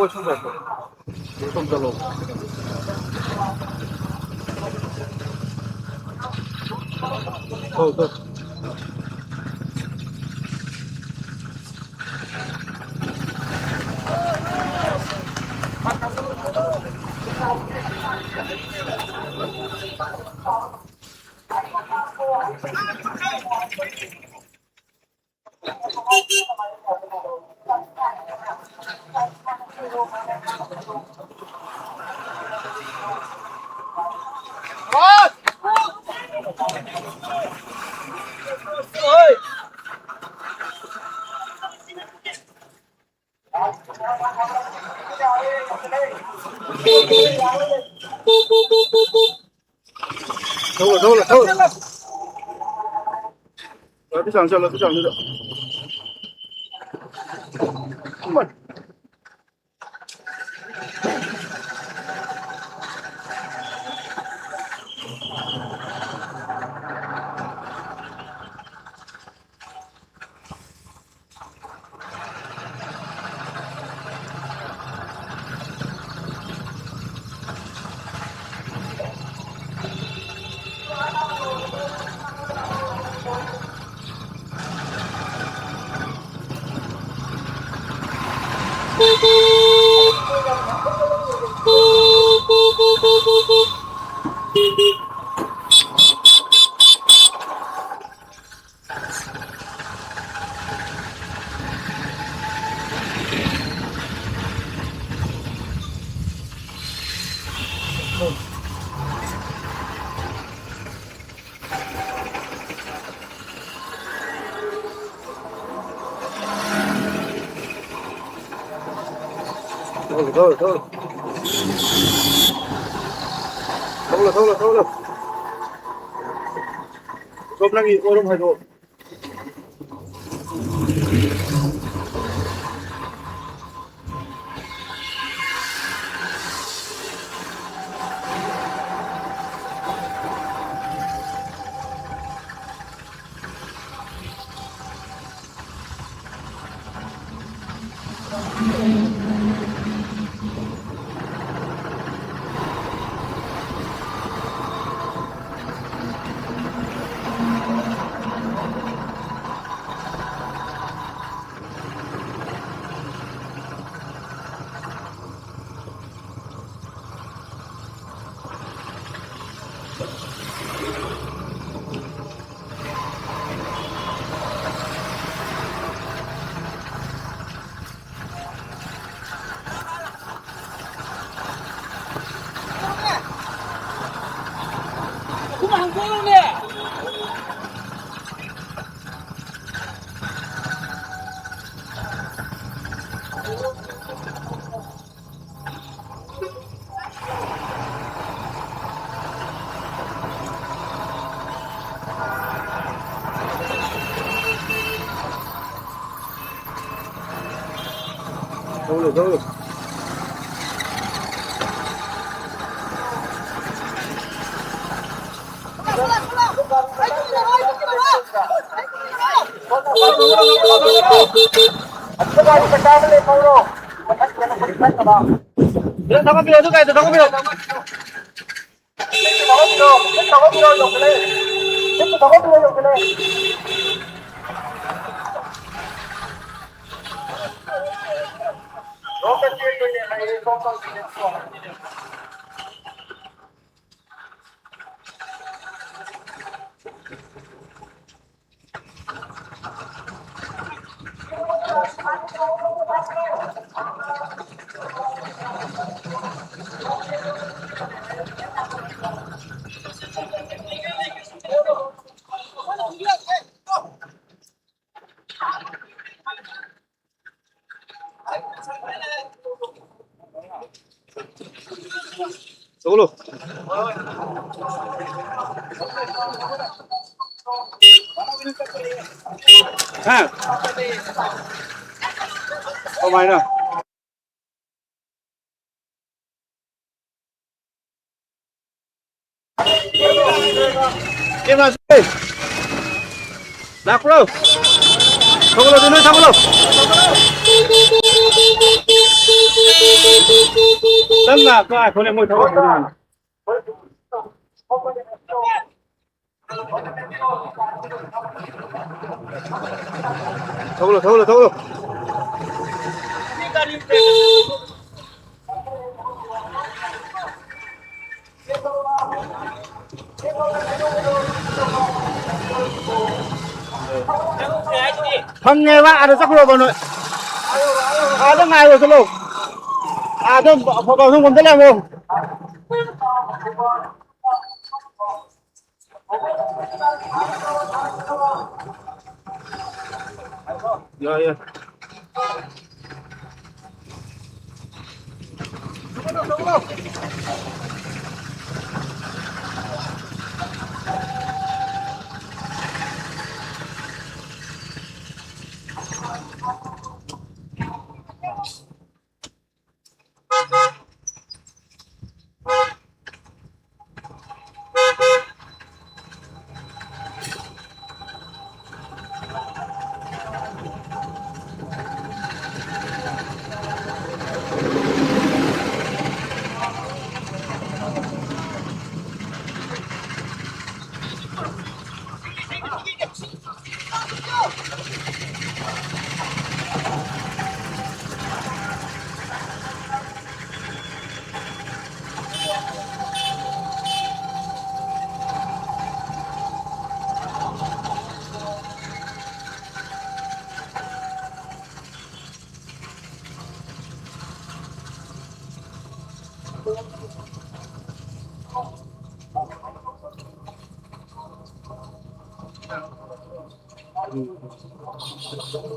ꯊꯣꯛ, ꯊꯣꯛ꯫ ꯊꯧꯔꯣ, ꯊꯧꯔꯣ, ꯊꯧꯔꯣ꯫ ꯂꯝꯕꯤ ꯁꯥꯡ ꯆꯠꯂꯣ, ꯂꯝꯕꯤ ꯁꯥꯡꯗꯨꯗ꯫ ꯊꯧꯔꯣ, ꯊꯧꯔꯣ, ꯊꯧꯔꯣ꯫ ꯊꯧꯔꯣ, ꯊꯧꯔꯣ, ꯊꯧꯔꯣ꯫ ꯁꯣꯝ ꯅꯪꯒꯤ ꯑꯣꯏꯔꯣꯝ ꯍꯥꯏꯗꯣ꯫ ꯊꯧꯒꯠꯂꯨ, ꯊꯧꯒꯠꯂꯨ꯫ ꯊꯧꯒꯠꯄꯤꯔꯣ, ꯑꯗꯨ ꯀꯥꯏꯗ ꯊꯧꯒꯠꯄꯤꯔꯣ꯫ ꯊꯧꯒꯠꯂꯨ꯫ ꯍꯥ? ꯀꯃꯥꯏꯅ? ꯀꯦꯃꯦꯔꯥ ꯆꯠꯂꯦ꯫ ꯂꯥꯛꯄ꯭ꯔꯣ? ꯊꯧꯒꯠꯂꯣ, ꯑꯗꯨ ꯅꯣꯏ ꯊꯧꯒꯠꯂꯣ꯫ ꯇꯞꯅ ꯉꯥꯏꯈꯣꯅꯦ, ꯃꯣꯏ ꯊꯧꯒꯠꯈꯤꯅꯤ ꯍꯥꯟꯅ꯫ ꯊꯧꯒꯠꯂꯣ, ꯊꯧꯒꯠꯂꯣ, ꯊꯧꯒꯠꯂꯣ꯫ ꯐꯪꯉꯦꯕ, ꯑꯥꯗ ꯆꯠꯈ꯭ꯔꯣꯕ ꯅꯣꯏ꯫ ꯑꯥꯗ ꯉꯥꯏꯔꯣ ꯆꯠꯂꯣ꯫ ꯑꯥꯗ ꯐꯣꯇꯣ ꯁꯨꯝ ꯀꯨꯝꯊ ꯂꯩꯔꯝꯃꯣ꯫ ꯌꯥꯏ, ꯌꯥꯏ꯫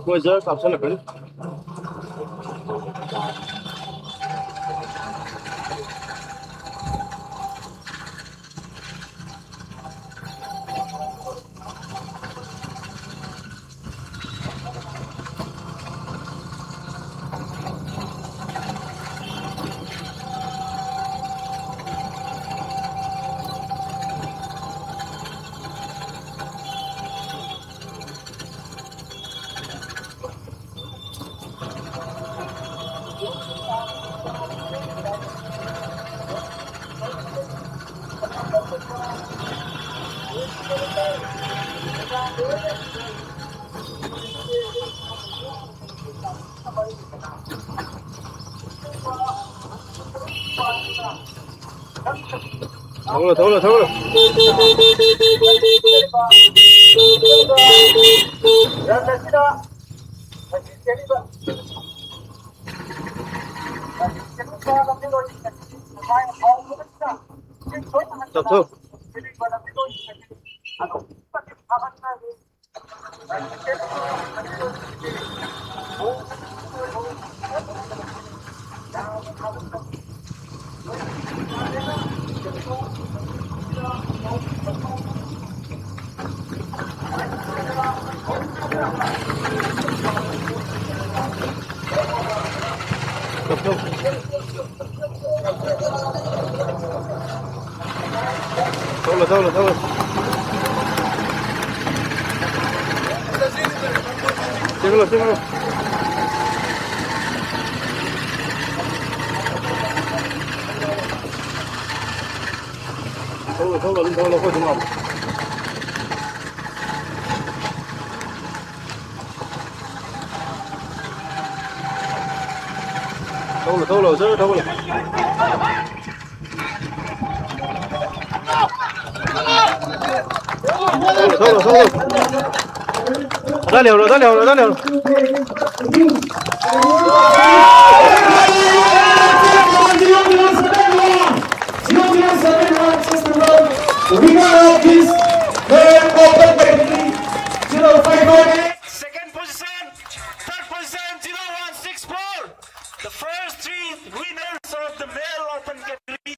ꯃꯣꯏ ꯖꯔ ꯀꯥꯞꯁꯤꯜꯂꯛꯀꯅꯤ꯫ ꯊꯧꯒꯠꯂꯣ, ꯊꯧꯒꯠꯂꯣ, ꯊꯧꯒꯠꯂꯣ꯫ ꯇꯞꯊꯧ꯫ ꯊꯧꯒꯠꯂꯣ, ꯊꯧꯒꯠꯂꯣ, ꯊꯧꯒꯠꯂꯣ꯫ ꯆꯦꯜꯍꯜꯂꯣ, ꯆꯦꯜꯍꯜꯂꯣ꯫ ꯊꯧꯒꯠꯂꯣ, ꯊꯧꯒꯠꯂꯣ, ꯑꯗꯨꯝ ꯊꯧꯒꯠꯂꯣ, ꯑꯩꯈꯣꯏ ꯑꯗꯨꯝ ꯂꯥꯛꯑꯣ꯫ ꯊꯧꯒꯠꯂꯣ, ꯊꯧꯒꯠꯂꯣ, ꯖꯔ ꯊꯧꯒꯠꯂꯣ꯫ ꯊꯧꯒꯠꯂꯣ, ꯊꯧꯒꯠꯂꯣ, ꯊꯧꯒꯠꯂꯣ꯫ ꯑꯗꯥ ꯂꯩꯍꯧꯔꯣ, ꯑꯗꯥ ꯂꯩꯍꯧꯔꯣ, ꯑꯗꯥ ꯂꯩꯍꯧꯔꯣ꯫ Winner of this World Open Badminton, zero five one. Second position, third position, zero one six four. The first three winners of the male open category.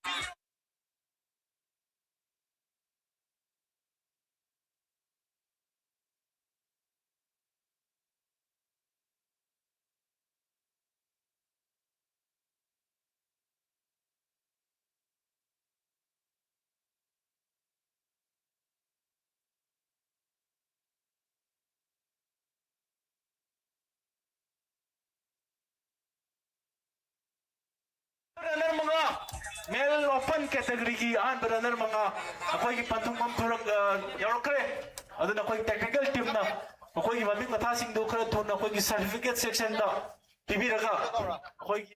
Runner ꯃꯉꯥ, male open category ꯒꯤ ꯑꯍꯥꯟꯕ runner ꯃꯉꯥ ꯑꯩꯈꯣꯏꯒꯤ ꯄꯟꯊꯨꯡꯐꯝ ꯈꯨꯔꯪ, ꯑ, ꯌꯧꯔꯛꯈ꯭ꯔꯦ꯫ ꯑꯗꯨꯅ ꯑꯩꯈꯣꯏ technical team ꯅ ꯃꯈꯣꯏꯒꯤ ꯃꯃꯤꯡ ꯃꯊꯥꯁꯤꯡꯗꯨ ꯈꯔ ꯊꯨꯅ ꯑꯩꯈꯣꯏꯒꯤ certificate section ꯗ ꯄꯤꯕꯤꯔꯒ ꯑꯩꯈꯣꯏꯒꯤ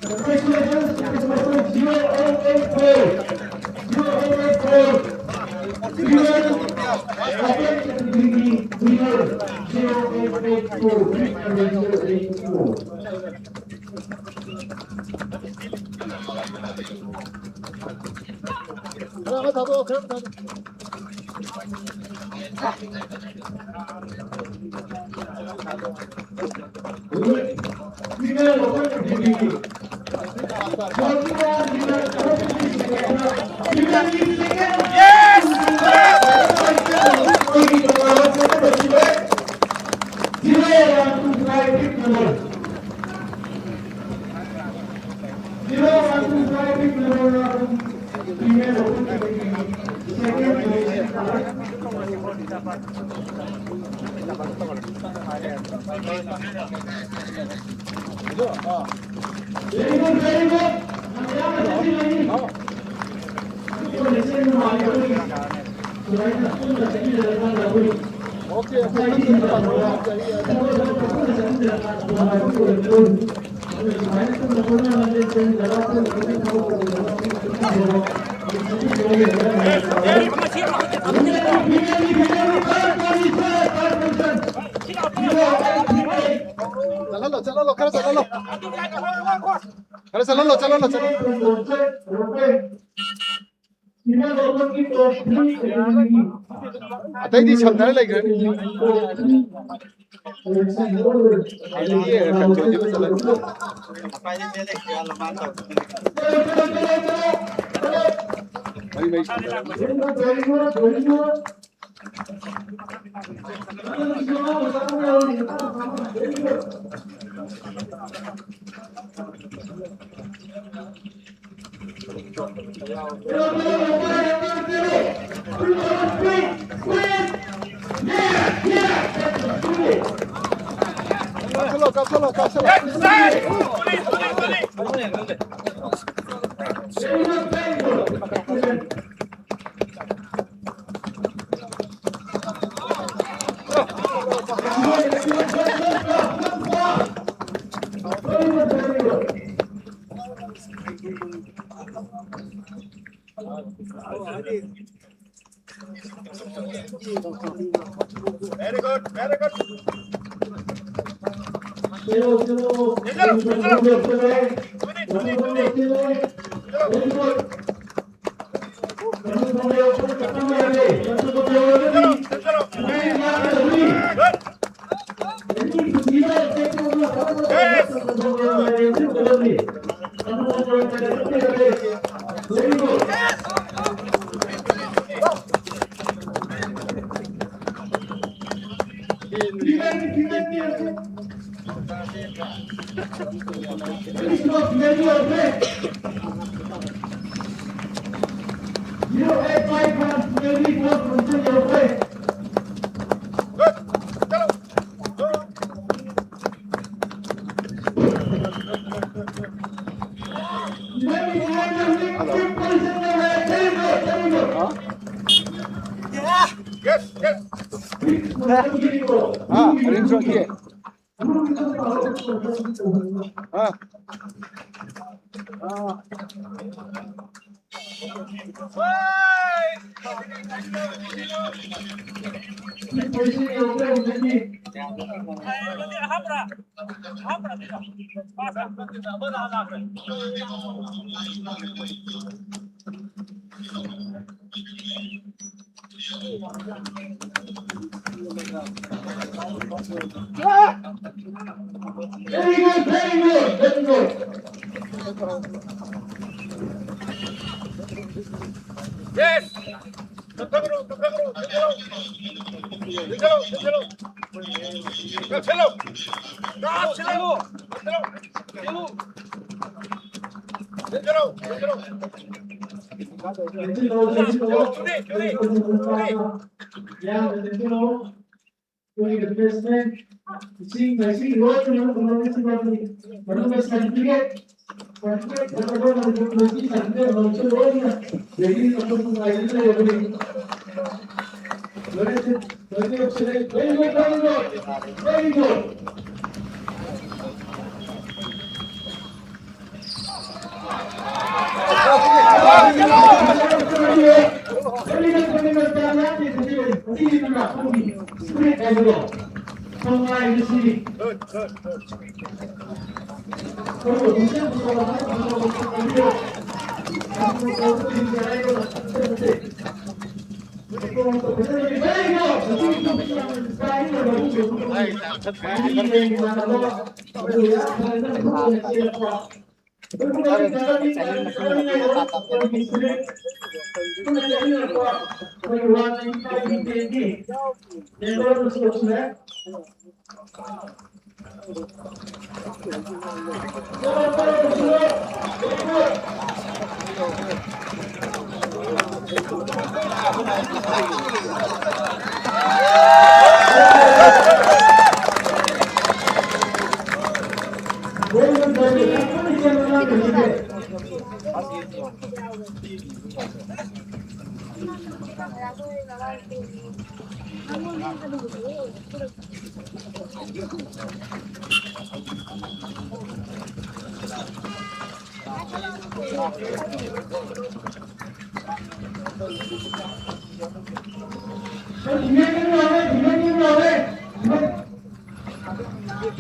Congratulations, zero eight eight four. Zero eight eight four. Zero eight eight four. Zero eight eight four. ꯆꯠꯍꯜꯂꯣ, ꯆꯠꯍꯜꯂꯣ, ꯈꯔ ꯆꯠꯍꯜꯂꯣ꯫ ꯈꯔ ꯆꯠꯍꯜꯂꯣ, ꯆꯠꯍꯜꯂꯣ, ꯆꯠꯍꯜꯂꯣ꯫ ꯑꯇꯩꯗꯤ ꯁꯝꯅꯔ ꯂꯩꯈ꯭ꯔꯅꯤ꯫ ꯑꯗꯒꯤ ꯀꯩꯅꯣꯁꯤꯒ ꯆꯠꯂꯅꯤ꯫ ꯃꯔꯤ ꯃꯔꯤ ꯁꯝꯅꯔꯅꯤ꯫ ꯀꯥꯞꯁꯜꯂꯣ, ꯀꯥꯞꯁꯜꯂꯣ, ꯀꯥꯞꯁꯜꯂꯣ꯫ Very good, very good. Very good. हाँ, अरेंज रखिए। हाँ। Very good, very good, very good. Yes. ꯀꯛꯊꯠꯈ꯭ꯔꯣ, ꯀꯛꯊꯠꯈ꯭ꯔꯣ, ꯀꯛꯊꯠꯈ꯭ꯔꯣ꯫ ꯀꯛꯊꯠꯂꯣ, ꯀꯛꯊꯠꯂꯣ꯫ ꯀꯛꯊꯠꯂꯣ꯫ ꯀꯛꯊꯠꯂꯣ꯫ ꯀꯛꯊꯠꯂꯣ꯫ ꯀꯛꯊꯠꯂꯣ꯫ ꯌꯥꯝꯅ ꯅꯨꯡꯉꯥꯏꯕ ꯏꯁꯤꯡ ꯃꯥꯏꯁꯤꯡ ꯂꯣꯏꯅꯃꯛ ꯐꯪꯍꯟꯕꯁꯤꯡ ꯑꯗꯨꯒꯤ ꯃꯅꯨꯡꯗ certificate, certificate ꯐꯪꯕ ꯃꯅꯤꯄꯨꯔ ꯄꯨꯂꯤꯁꯀꯤ certificate ꯐꯪꯕꯁꯨ ꯂꯣꯏꯅ ready ꯑꯩꯈꯣꯏ ꯉꯥꯏꯗꯨꯅ ꯂꯩꯔꯕꯅꯤ꯫ Very good, very good, very good, very good, very good.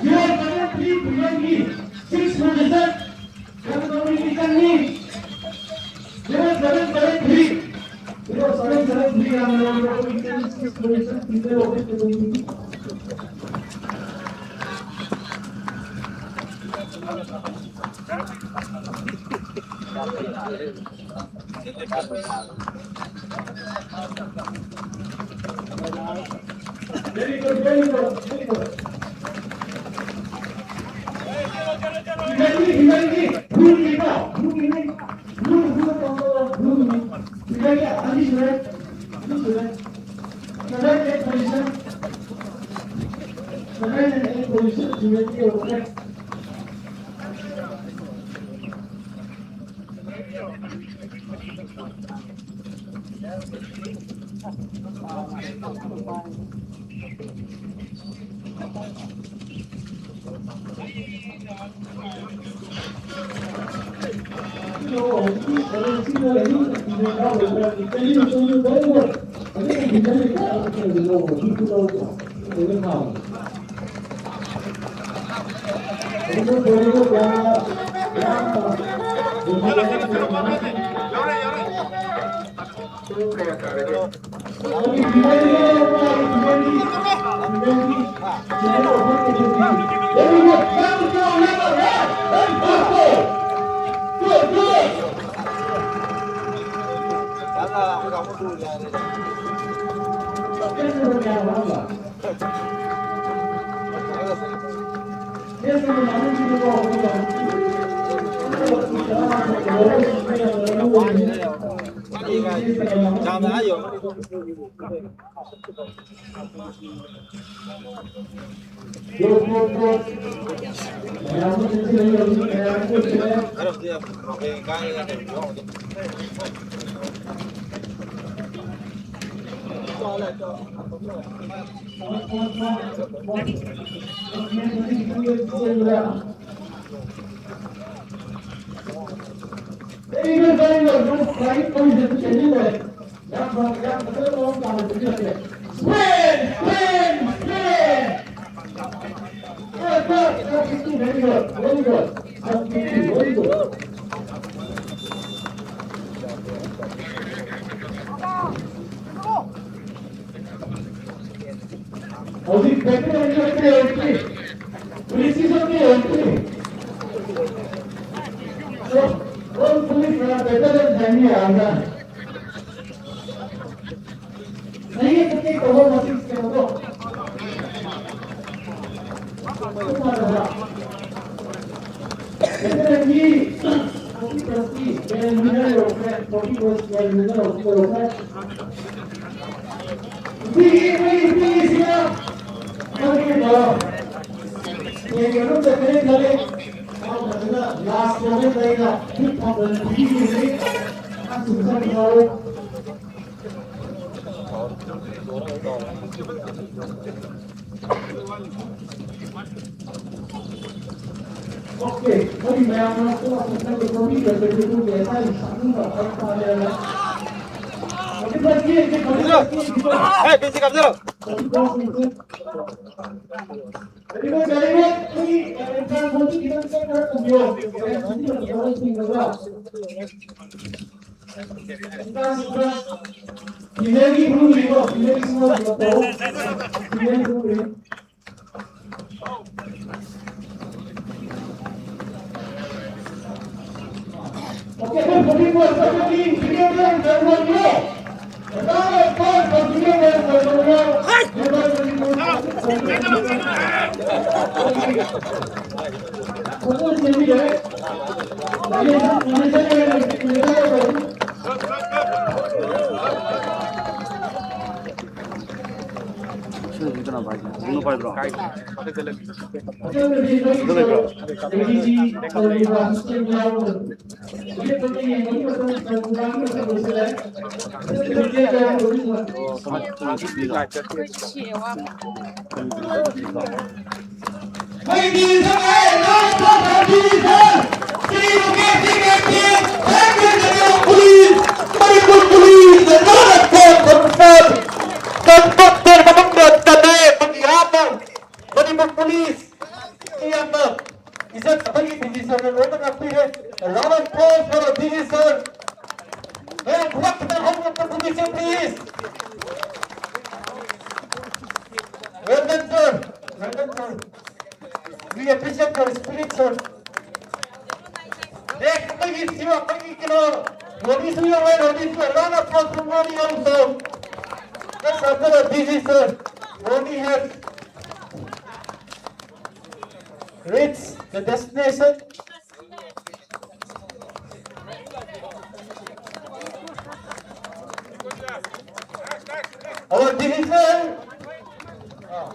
Zero seven three, Priyanki, six hundred. Zero seven seven three. Zero seven seven three, ꯌꯥꯝꯅ ꯌꯥꯝꯅ ꯑꯩꯈꯣꯏꯒꯤ six hundred. Very good, very good, very good. Humanity, humanity, blue people, blue people, blue, blue, blue, blue, blue. Seven eight position. Seven and eight position, seventy over. Very good, very good. Good flying position. Sprint, sprint, sprint. Good, good. Very good, very good. Very good. ꯍꯧꯖꯤꯛ battle ꯑꯣꯏꯅ ꯆꯠꯈ꯭ꯔꯦ, ꯍꯧꯖꯤꯛ꯫ ꯄꯨꯂꯤꯁꯀꯤ ꯆꯠꯈ꯭ꯔꯦ, ꯍꯧꯖꯤꯛ꯫ ꯑꯣ, ꯑꯣ, ꯄꯨꯂꯤꯁꯅ ꯕꯦꯇꯜ ꯑꯣꯏꯅ ꯊꯥꯏꯅꯤ ꯌꯥꯔꯒ꯫ ꯅꯪꯒꯤ ꯆꯠꯈꯤ ꯇꯧꯕ ꯃꯇꯤꯛ ꯀꯩꯅꯣꯗꯣ꯫ ꯕꯦꯇꯜꯒꯤ ꯐꯣꯔꯇꯤ ꯄ꯭ꯂꯁꯀꯤ ꯃꯦꯟ ꯋꯤꯅꯔ ꯌꯧꯔꯛꯈ꯭ꯔꯦ, ꯐꯣꯔꯇꯤ ꯄ꯭ꯂꯁ ꯃꯦꯟ ꯋꯤꯅꯔ ꯌꯧꯔꯛꯈ꯭ꯔꯦ꯫ ꯁꯤꯒꯤ ꯑꯩꯈꯣꯏꯒꯤ ꯅꯨꯄꯤꯁꯤꯅ ꯑꯩꯈꯣꯏꯒꯤ ꯌꯦꯡꯒꯦ ꯑꯗꯨꯝ ꯆꯠꯈ꯭ꯔꯦ ꯈꯜꯂꯦ꯫ ꯃꯥ ꯐꯖꯅ ꯂꯥꯁ ꯃꯣꯃꯦꯟꯗ ꯑꯩꯅ ꯈꯨꯠ ꯊꯥꯡꯒꯠꯂ ꯄꯤꯕꯤꯈꯤꯕꯅꯤ꯫ ꯑꯁꯨꯝ ꯆꯠꯈ꯭ꯔꯦ꯫ Okay, ꯃꯣꯏ ꯃꯌꯥꯝꯅ ꯁꯣꯝ ꯅꯥꯀꯟꯗ ꯐꯝꯕꯤꯔꯒꯗꯤ ꯑꯗꯨꯒꯤ ꯑꯁꯥꯏ ꯁꯥꯡꯅ ꯐꯔꯛ ꯇꯥꯔꯦꯅ꯫ ꯍꯧꯖꯤꯛ ꯐꯥꯎ ꯆꯦꯟꯗꯦ, ꯍꯧꯖꯤꯛ ꯐꯥꯎ ꯆꯦꯟꯗꯦ꯫ ꯍꯦ, ꯀꯦꯖꯤ ꯀꯥꯞꯆꯔꯣ꯫ ꯍꯧꯖꯤꯛ ꯐꯥꯎ ꯆꯦꯟꯗꯦ꯫ ꯍꯧꯖꯤꯛ ꯐꯥꯎ ꯆꯦꯟꯗꯦ꯫ ꯑꯩꯈꯣꯏꯒꯤ entrance ꯍꯣꯜꯗ ꯈꯤꯇꯪ ꯆꯪꯅ ꯊꯝꯕꯤꯌꯣ꯫ Female ꯒꯤ ꯈꯨꯔꯨꯝꯕꯤꯀꯣ, female ꯒꯤ ꯈꯨꯔꯨꯝꯕꯤꯀꯣ, female ꯒꯤ ꯈꯨꯔꯨꯝꯕꯤ꯫ Okay, okay, okay, okay, okay, okay, okay, okay, okay. ꯁꯤꯅ ꯀꯅꯥ ꯄꯥꯏꯒꯦ? ꯀꯩꯅꯣ ꯄꯥꯏꯕ꯭ꯔꯣ? ꯁꯤꯗ ꯂꯩꯕ꯭ꯔꯣ? ꯑꯩꯈꯣꯏꯒꯤ ꯁꯉꯥꯏ ꯂꯥꯟ ꯊꯣꯛꯈ꯭ꯔꯕ division Shri Mukesh Singh M P S, head general of police, Manipur police, ꯅ not call for service, conference ꯃꯅꯨꯡꯗ ꯆꯠꯂꯦ, ꯃꯅꯤꯄꯨꯔ ꯄꯨꯂꯤꯁ꯫ ꯃꯅꯤꯄꯨꯔ ꯄꯨꯂꯤꯁ ꯌꯥꯝꯅ ꯏꯖꯠ ꯑꯃꯒꯤ ꯗꯤꯕꯤꯖꯟꯅ ꯂꯣꯏꯅ ꯉꯥꯛꯄꯤꯔꯦ꯫ Round of applause for the division. ꯃꯌꯥꯝ ꯈꯨꯕꯥꯛ ꯈꯤꯇꯪ ꯍꯧꯅ ꯄꯨꯕꯤꯁꯦ, please. Well done, sir. Well done, sir. We appreciate your spirit, sir. Next, ꯑꯩꯈꯣꯏꯒꯤ ꯁꯤꯕ ꯑꯩꯈꯣꯏꯒꯤ ꯀꯩꯅꯣ ꯔꯣꯅꯤꯁꯨ ꯌꯧꯔꯦ, ꯔꯣꯅꯤꯁꯨ꯫ Round of applause for Ronnie also. Let's welcome the D G, sir. Ronnie has reached the destination. Our division, uh,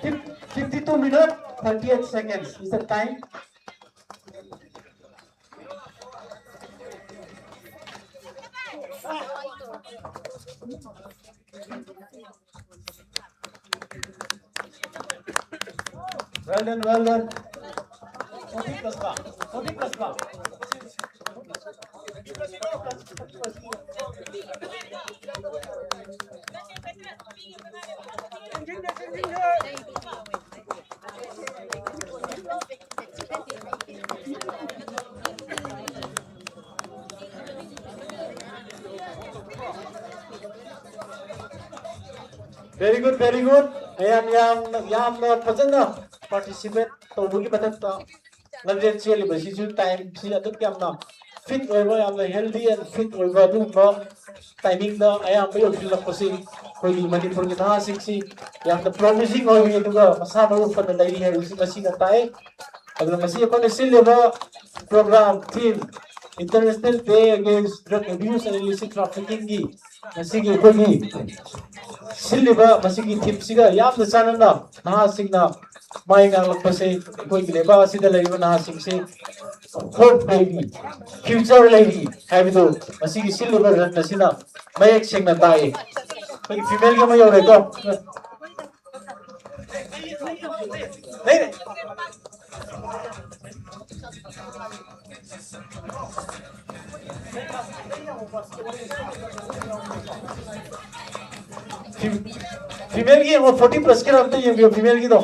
fif-, fifty-two minutes, thirty-eight seconds is the time. Well done, well done. Forty plus ba? Forty plus ba? Very good, very good. ꯌꯥꯝ, ꯌꯥꯝ, ꯌꯥꯝꯅ ꯐꯖꯅ participate ꯇꯧꯕꯒꯤ ꯃꯊꯛꯇ ꯂꯝꯖꯦꯜ ꯆꯦꯜꯂꯤꯕꯁꯤꯁꯨ time ꯁꯤ ꯑꯗꯨꯛ ꯌꯥꯝꯅ fit ꯑꯣꯏꯕ, ꯌꯥꯝꯅ healthy and fit ꯑꯣꯏꯕ ꯑꯗꯨꯒꯨꯝꯕ timing ꯗ ꯑꯌꯥꯝꯕ ꯌꯧꯁꯤꯜꯂꯛꯄꯁꯤ ꯑꯩꯈꯣꯏꯒꯤ ꯃꯅꯤꯄꯨꯔꯒꯤ ꯅꯍꯥꯁꯤꯡꯁꯤ ꯌꯥꯝꯅ promising ꯑꯣꯏꯔꯤ, ꯑꯗꯨꯒ ꯃꯁꯥ ꯃꯎ ꯐꯅ ꯂꯩꯔꯤ ꯍꯥꯏꯕꯁꯤ ꯃꯁꯤꯅ ꯇꯥꯛꯑꯦ꯫ ꯑꯗꯨꯅ ꯉꯁꯤ ꯑꯩꯈꯣꯏꯅ ꯁꯤꯜꯂꯤꯕ program theme International Day Against Drug Abuse and Illicit Trafficking ꯒꯤ ꯉꯁꯤꯒꯤ ꯑꯩꯈꯣꯏꯒꯤ ꯁꯤꯜꯂꯤꯕ ꯃꯁꯤꯒꯤ theme ꯁꯤꯒ ꯌꯥꯝꯅ ꯆꯥꯟꯅꯅ ꯅꯍꯥꯁꯤꯡꯅ ꯃꯥꯏ ꯉꯥꯡꯂꯛꯄꯁꯦ ꯑꯩꯈꯣꯏꯒꯤ ꯂꯩꯕꯥꯛ ꯑꯁꯤꯗ ꯂꯩꯔꯤꯕ ꯅꯍꯥꯁꯤꯡꯁꯦ hope ꯂꯩꯔꯤ, future ꯂꯩꯔꯤ ꯍꯥꯏꯕꯗꯨ ꯃꯁꯤꯒꯤ ꯁꯤꯜꯂꯤꯕ run ꯑꯁꯤꯅ ꯃꯌꯦꯛ ꯁꯦꯡꯅ ꯇꯥꯛꯏ꯫ ꯑꯩꯈꯣꯏꯒꯤ female ꯒꯤ ꯑꯃ ꯌꯧꯔꯦꯀꯣ꯫ ꯂꯩꯔꯦ꯫ Fem-, female ꯒꯤ ꯌꯦꯡꯉꯣ, forty plus ꯀꯤꯔ ꯑꯝꯇ ꯌꯦꯡꯕꯤꯌꯣ female ꯒꯤꯗꯣ꯫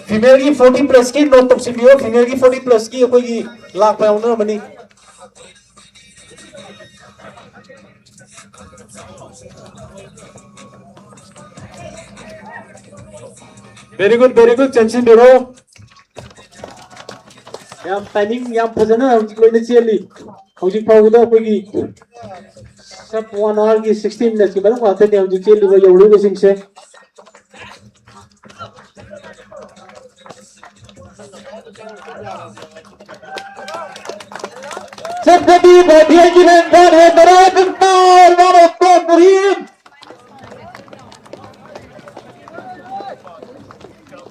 Female ꯒꯤ forty plus ꯀꯤ note ꯇꯧꯁꯤꯟꯕꯤꯌꯣ, female ꯒꯤ forty plus ꯀꯤ ꯑꯩꯈꯣꯏꯒꯤ ꯂꯥꯛꯄ ꯌꯥꯎꯅꯔꯝꯃꯅꯤ꯫ Very good, very good, ꯆꯦꯟꯁꯤꯟꯕꯤꯔꯣ꯫ ꯌꯥꯝ ꯇꯥꯏꯃꯤꯡ ꯌꯥꯝ ꯐꯖꯅ ꯍꯧꯖꯤꯛ ꯂꯣꯏꯅ ꯆꯦꯜꯂꯤ꯫ ꯍꯧꯖꯤꯛ ꯐꯥꯎꯕꯗ ꯑꯩꯈꯣꯏꯒꯤ ꯁꯕ ꯋꯥꯟ ꯑꯋꯥꯔꯒꯤ ꯁꯤꯛꯁꯇꯤ ꯃꯤꯅꯠꯀꯤ ꯃꯅꯨꯡ ꯉꯥꯛꯇꯅꯤ ꯍꯧꯖꯤꯛ ꯆꯦꯜꯂꯤꯕ, ꯌꯧꯔꯤꯕꯁꯤꯡꯁꯦ꯫ ꯆꯠꯄꯗꯤ ꯕꯥꯊꯦꯟꯒꯤ ꯂꯦꯡꯒꯥꯅꯦ, ꯇꯔꯥ ꯀꯨꯟꯊ꯭ꯔꯥ, ꯃꯥꯅ ꯀꯣ ꯃꯨꯍꯤꯝ꯫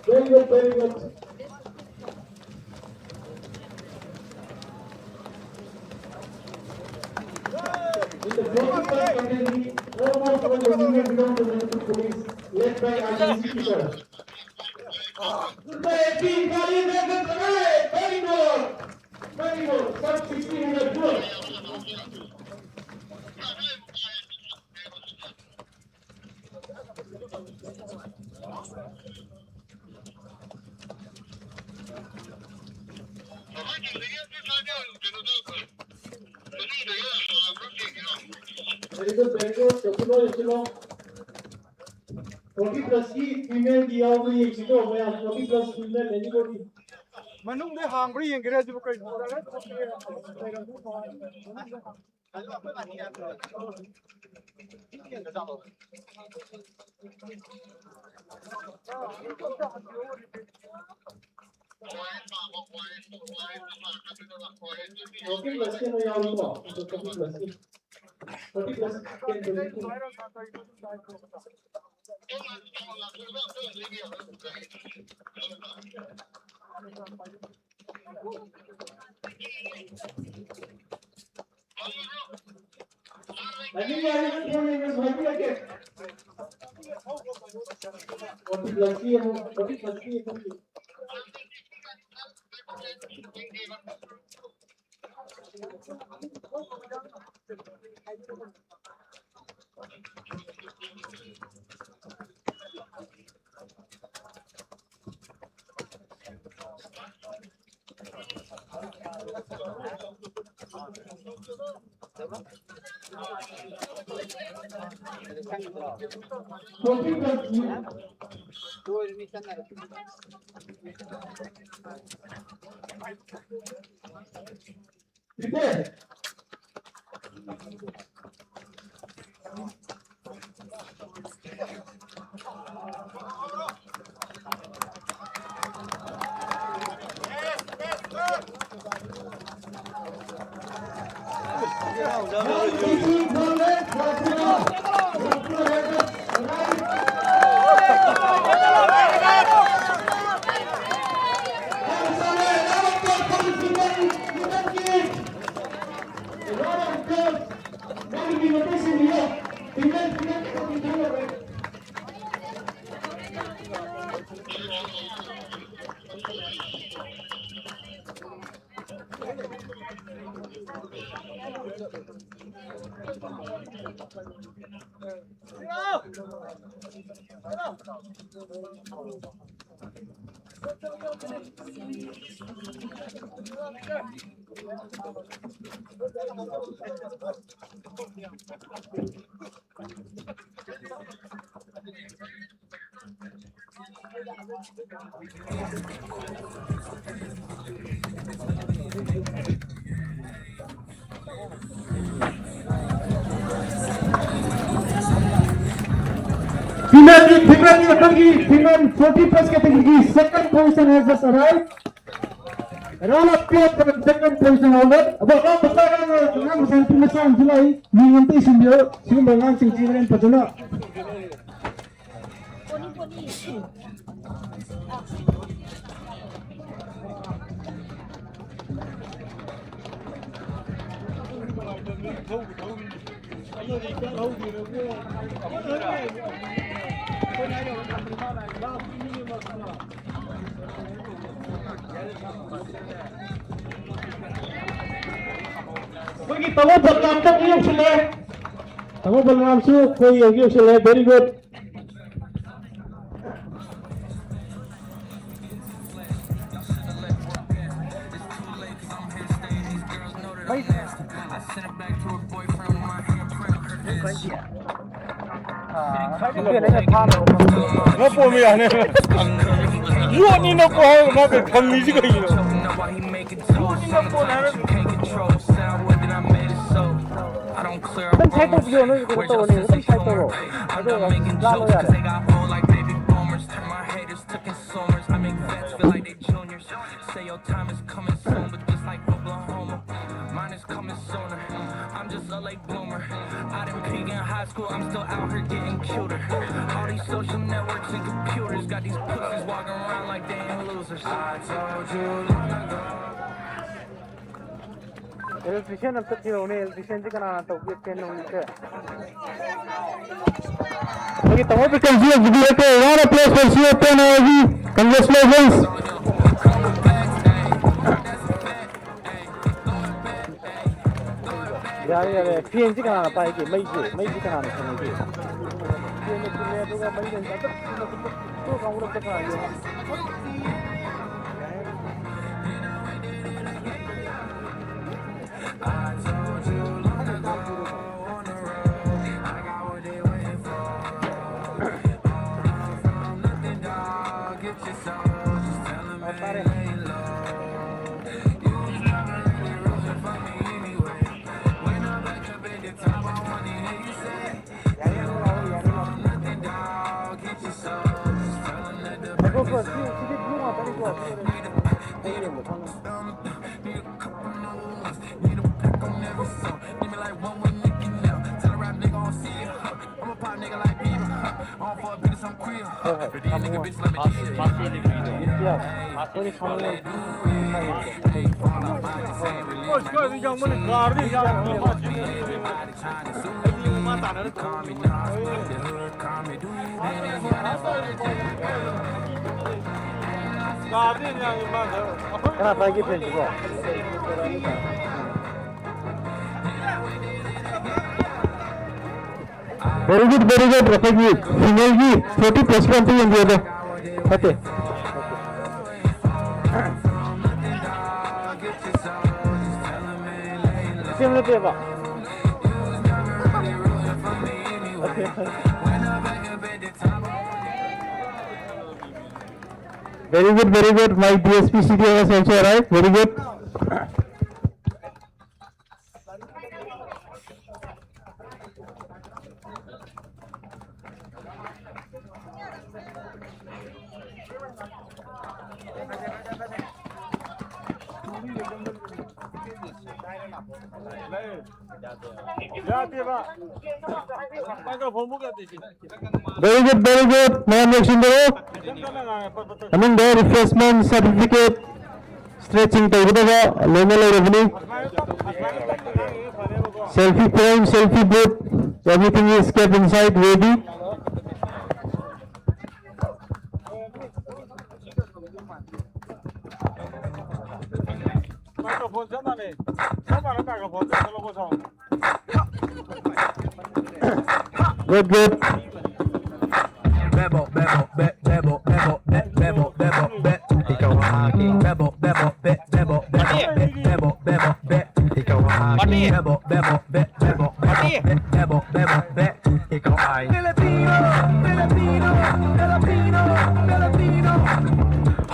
Very good, very good. In the forty-five category, almost all the women belong to Manipur Police, led by R D C Peter. Very good, very good, very good. Sub sixteen in the group. Very good, very good. ꯆꯠꯁꯤꯜꯂꯣ, ꯆꯠꯁꯤꯜꯂꯣ꯫ Forty plus ꯀꯤ female ꯗꯤ ꯌꯥꯎꯕ꯭ꯔꯥ ꯌꯦꯡꯁꯤꯀꯣ, ꯃꯌꯥꯝ꯫ Forty plus female, anybody? ꯃꯅꯨꯡꯗ ꯍꯥꯡꯕ꯭ꯔꯥ ꯌꯦꯡꯒꯦꯔꯥ ꯁꯤꯕꯨ ꯀꯩꯅꯣ? Forty plus ꯀꯤ ꯑꯃ ꯌꯥꯎꯔꯤꯀꯣ? Forty plus ꯀꯤ꯫ Forty plus ꯀꯤ꯫ Forty plus. ꯂꯣꯏꯔꯦ, ꯃꯤ ꯆꯪꯅꯔꯦ꯫ Female, female, ꯑꯩꯈꯣꯏꯒꯤ female forty plus category ꯒꯤ second position has just arrived. Round of applause for the second position holder. ꯑꯗꯣ ꯑꯉꯥꯡ ꯃꯆꯥ, ꯑꯉꯥꯡ, ꯑꯉꯥꯡ ꯃꯆꯥ ꯅꯨꯄꯤ ꯃꯆꯥ ꯑꯃꯁꯨ ꯂꯥꯛꯏ꯫ ꯃꯤꯡ ꯑꯝꯇ ꯏꯁꯤꯟꯕꯤꯔꯣ꯫ ꯁꯤꯒꯨꯝꯕ ꯑꯉꯥꯡꯁꯤꯡꯁꯤ ꯍꯣꯔꯦꯟ ꯐꯖꯅ ꯑꯩꯈꯣꯏꯒꯤ ꯇꯥꯃꯣ ꯕꯂꯔꯥꯝꯁꯨ ꯑꯃꯨꯛ ꯌꯧꯁꯤꯜꯂꯦ꯫ ꯇꯥꯃꯣ ꯕꯂꯔꯥꯝꯁꯨ ꯑꯩꯈꯣꯏ ꯌꯧꯗꯤ ꯌꯧꯁꯤꯜꯂꯦ꯫ Very good. ꯉꯁꯥꯏꯗꯤ ꯐꯦꯟ ꯑꯩꯅ ꯊꯥꯅꯕ ꯊꯝꯕꯅꯦ꯫ ꯅꯞꯄꯣꯝ ꯌꯥꯅꯤ꯫ ꯌꯣꯠꯅꯤ ꯅꯞꯄꯣ ꯍꯥꯏꯔꯒ ꯃꯥ ꯀꯩ ꯈꯪꯉꯤꯁꯤ ꯀꯩꯒꯤꯅꯣ? ꯌꯣꯠꯅꯤ ꯅꯞꯄꯣ ꯍꯥꯏꯔꯒ꯫ ꯈꯤꯇꯪ ꯁꯥꯏꯠ ꯇꯧꯕꯤꯌꯣ, ꯅꯣꯏ ꯀꯩꯅꯣ ꯇꯧꯔꯅꯤ, ꯈꯤꯇꯪ ꯁꯥꯏꯠ ꯇꯧꯔꯣ꯫ ꯑꯗꯨꯒ ꯂꯥꯜꯂꯣ ꯌꯥꯔꯦ꯫ Say your time is coming soon, but just like Oklahoma, mine is coming sooner. I'm just a late bloomer. I didn't peak in high school, I'm still out here getting cuter. All these social networks and computers got these pussies walking around like they ain't losers. I told you long ago. Electrician ꯑꯝꯇ ꯊꯤꯔꯛꯎꯅꯦ, electrician ꯁꯤ ꯀꯅꯥꯅ ꯇꯧꯒꯦ, fan ꯅꯨꯡꯁꯦ? ꯑꯩꯈꯣꯏꯒꯤ ꯇꯥꯃꯣ ꯕꯤꯀꯝꯁꯤ L G B A K, round of applause for C O ten R G. Congratulations. ꯌꯥꯔꯦ, ꯌꯥꯔꯦ꯫ Fan ꯁꯤ ꯀꯅꯥꯅ ꯄꯥꯏꯒꯦ? ꯃꯩꯁꯦ, ꯃꯩꯁꯤ ꯀꯅꯥꯅ ꯁꯦꯝꯒꯦ? Fan ꯅ ꯁꯤꯜꯂꯦ, ꯑꯗꯨꯒ ꯃꯩ ꯂꯩꯇꯦ꯫ ꯑꯝꯇ ꯁꯤꯜꯂꯣ, ꯁꯤꯜꯂꯣ, ꯁꯤꯜꯂꯣ, ꯀꯥꯡꯕꯨꯗ ꯑꯝꯇ ꯉꯥꯏꯌꯣ꯫ ꯀꯅꯥ ꯄꯥꯏꯒꯦ fan ꯁꯤꯕꯣ? Very good, very good. ꯑꯩꯈꯣꯏꯒꯤ finalꯒꯤ forty plus ꯑꯝꯇ ꯌꯦꯡꯕꯤꯌꯣꯗꯣ꯫ ꯐꯠꯇꯦ꯫ ꯁꯦꯝ ꯅꯠꯇꯦꯕ꯫ Very good, very good. My D S P C D has also arrived. Very good. Very good, very good. ꯃꯌꯥꯝ ꯌꯦꯡꯁꯤꯟꯕꯤꯔꯣ꯫ ꯃꯅꯨꯡꯗ refreshment, certificate, stretching ꯇꯧꯒꯗꯕ ꯂꯣꯏꯅ ꯂꯩꯔꯕꯅꯤ꯫ Selfie point, selfie booth, everything is kept inside ready. Microphone ꯆꯞ ꯃꯥꯟꯅꯩ꯫ ꯆꯞ ꯃꯥꯟꯅꯩ microphone ꯆꯞ ꯂꯧꯕ ꯁꯥꯎ꯫ Good, good. Bebo, bebo, be, bebo, bebo, be, bebo, bebo, be. Ikaw ang aking bebo, bebo, be, bebo, bebo, be, bebo, bebo, be. Ikaw ang aking bebo, bebo, be, bebo, bebo, be, bebo, bebo, be. Ikaw ay Filipino, Filipino, Filipino, Filipino.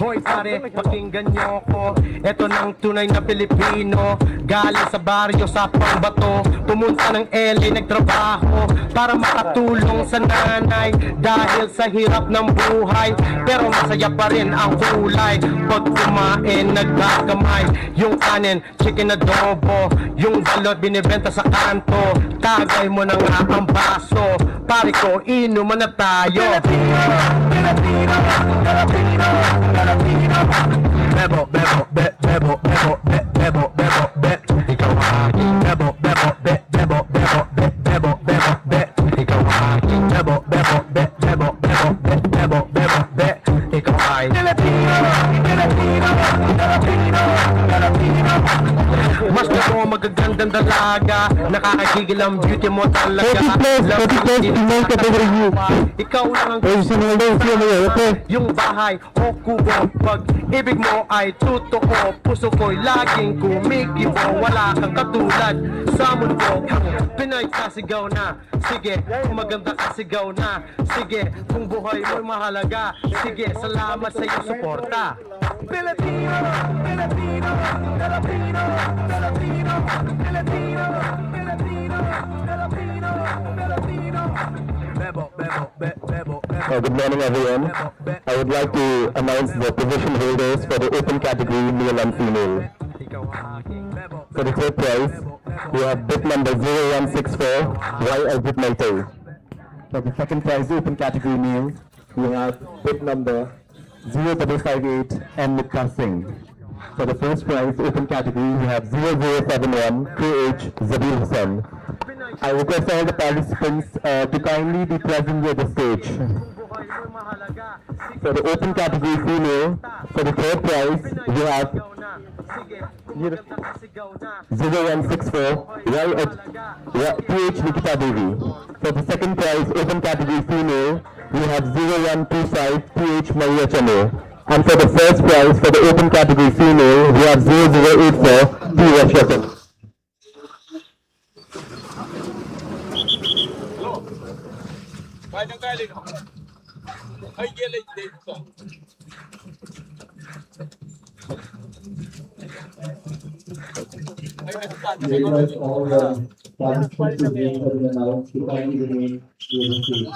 Hoy pare, pakinggan niyo ako. Ito nang tunay na Pilipino. Galing sa baryo sa Pambato, pumunta ng L A nagtrabaho para makatulong sa nanay dahil sa hirap ng buhay. Pero masaya pa rin ang kulay pag kumain nagkakamay. Yung kanin, chicken adobo, yung balot binibenta sa kanto. Tagay mo na nga ang baso, pare ko, inuman na tayo. Filipino, Filipino, Filipino, Filipino. Bebo, bebo, be, bebo, bebo, be, bebo, bebo, be. Ikaw ang aking bebo, bebo, be, bebo, bebo, be, bebo, bebo, be. Ikaw ang aking bebo, bebo, be, bebo, bebo, be, bebo, bebo, be. Ikaw ay Filipino, Filipino, Filipino, Filipino. Mas ako magagandang dalaga, naka Nagigilam beauty mo talaga. Forty plus, forty plus, female category youth. Ikaw lang ang position holder, sino mo yun? Okay. Yung bahay o kubo. Pag-ibig mo ay totoo. Puso ko'y laging kumikibo. Wala kang katulad sa mundo. Pinay kasigaw na. Sige, kung maganda kasigaw na. Sige, kung buhay mo'y mahalaga. Sige, salamat sa iyong suporta. Filipino, Filipino, Filipino, Filipino, Filipino, Filipino, Filipino, Filipino. Bebo, bebo, be-, bebo, bebo. Uh, good morning, everyone. I would like to announce the position holders for the open category, male and female. For the third prize, we have bid number zero one six four, Y Ajit Maitei. For the second prize, open category male, we have bid number zero double five eight, M Mukta Singh. For the first prize, open category, we have zero zero seven one, K H Zabir Hussain. I request all the participants, uh, to kindly be present at the stage. For the open category female, for the third prize, we have zero one six four, Y H, Y-, P H Nikita Devi. For the second prize, open category female, we have zero one two five, P H Maria Chanu. And for the first prize, for the open category female, we have zero zero eight four, P H Ratan. Request all the participants to remain for the announced to kindly remain in the seat.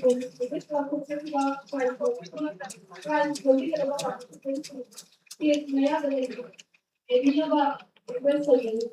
ꯍꯧꯖꯤꯛ ꯂꯥꯎꯊꯣꯛꯆꯔꯤꯕ prize ꯂꯧꯕꯤꯒꯗꯕ prize ꯂꯧꯕꯤꯒꯗꯕ ꯄꯥꯔꯇꯤꯁꯤꯄꯦꯟꯁꯤꯡ stage ꯃꯌꯥꯗ ꯂꯩꯕꯤꯅꯕ request ꯇꯧꯖꯔꯤ꯫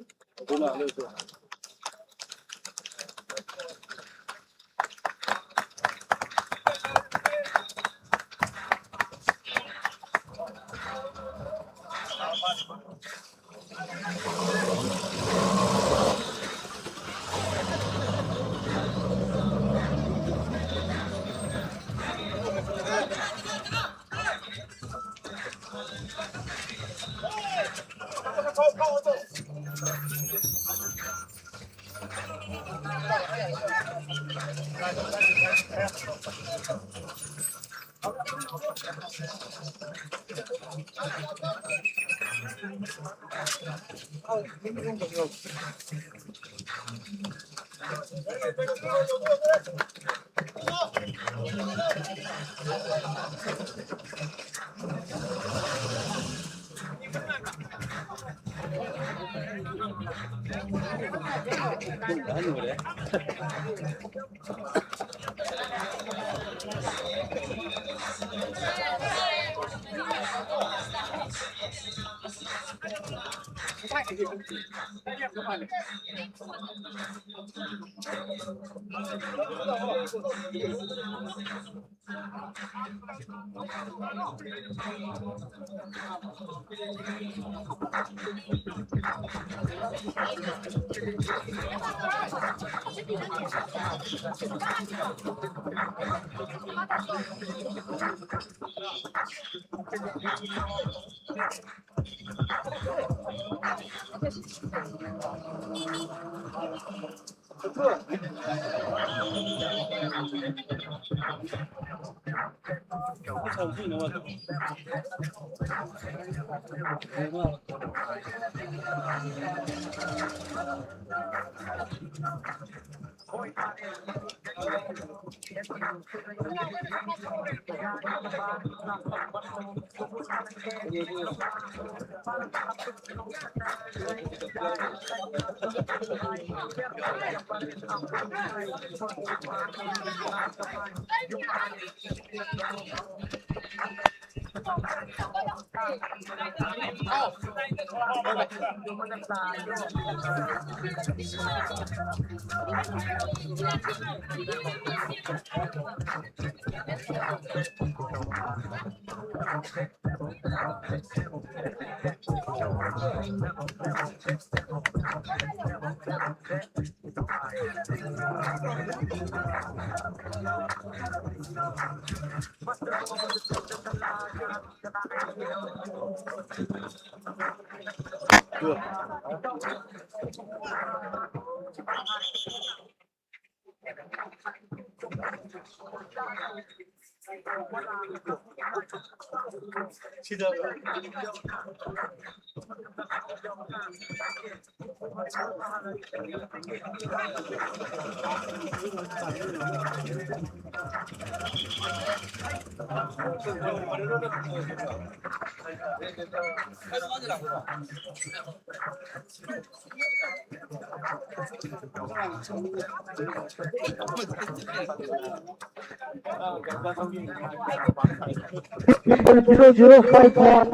Number zero zero five one,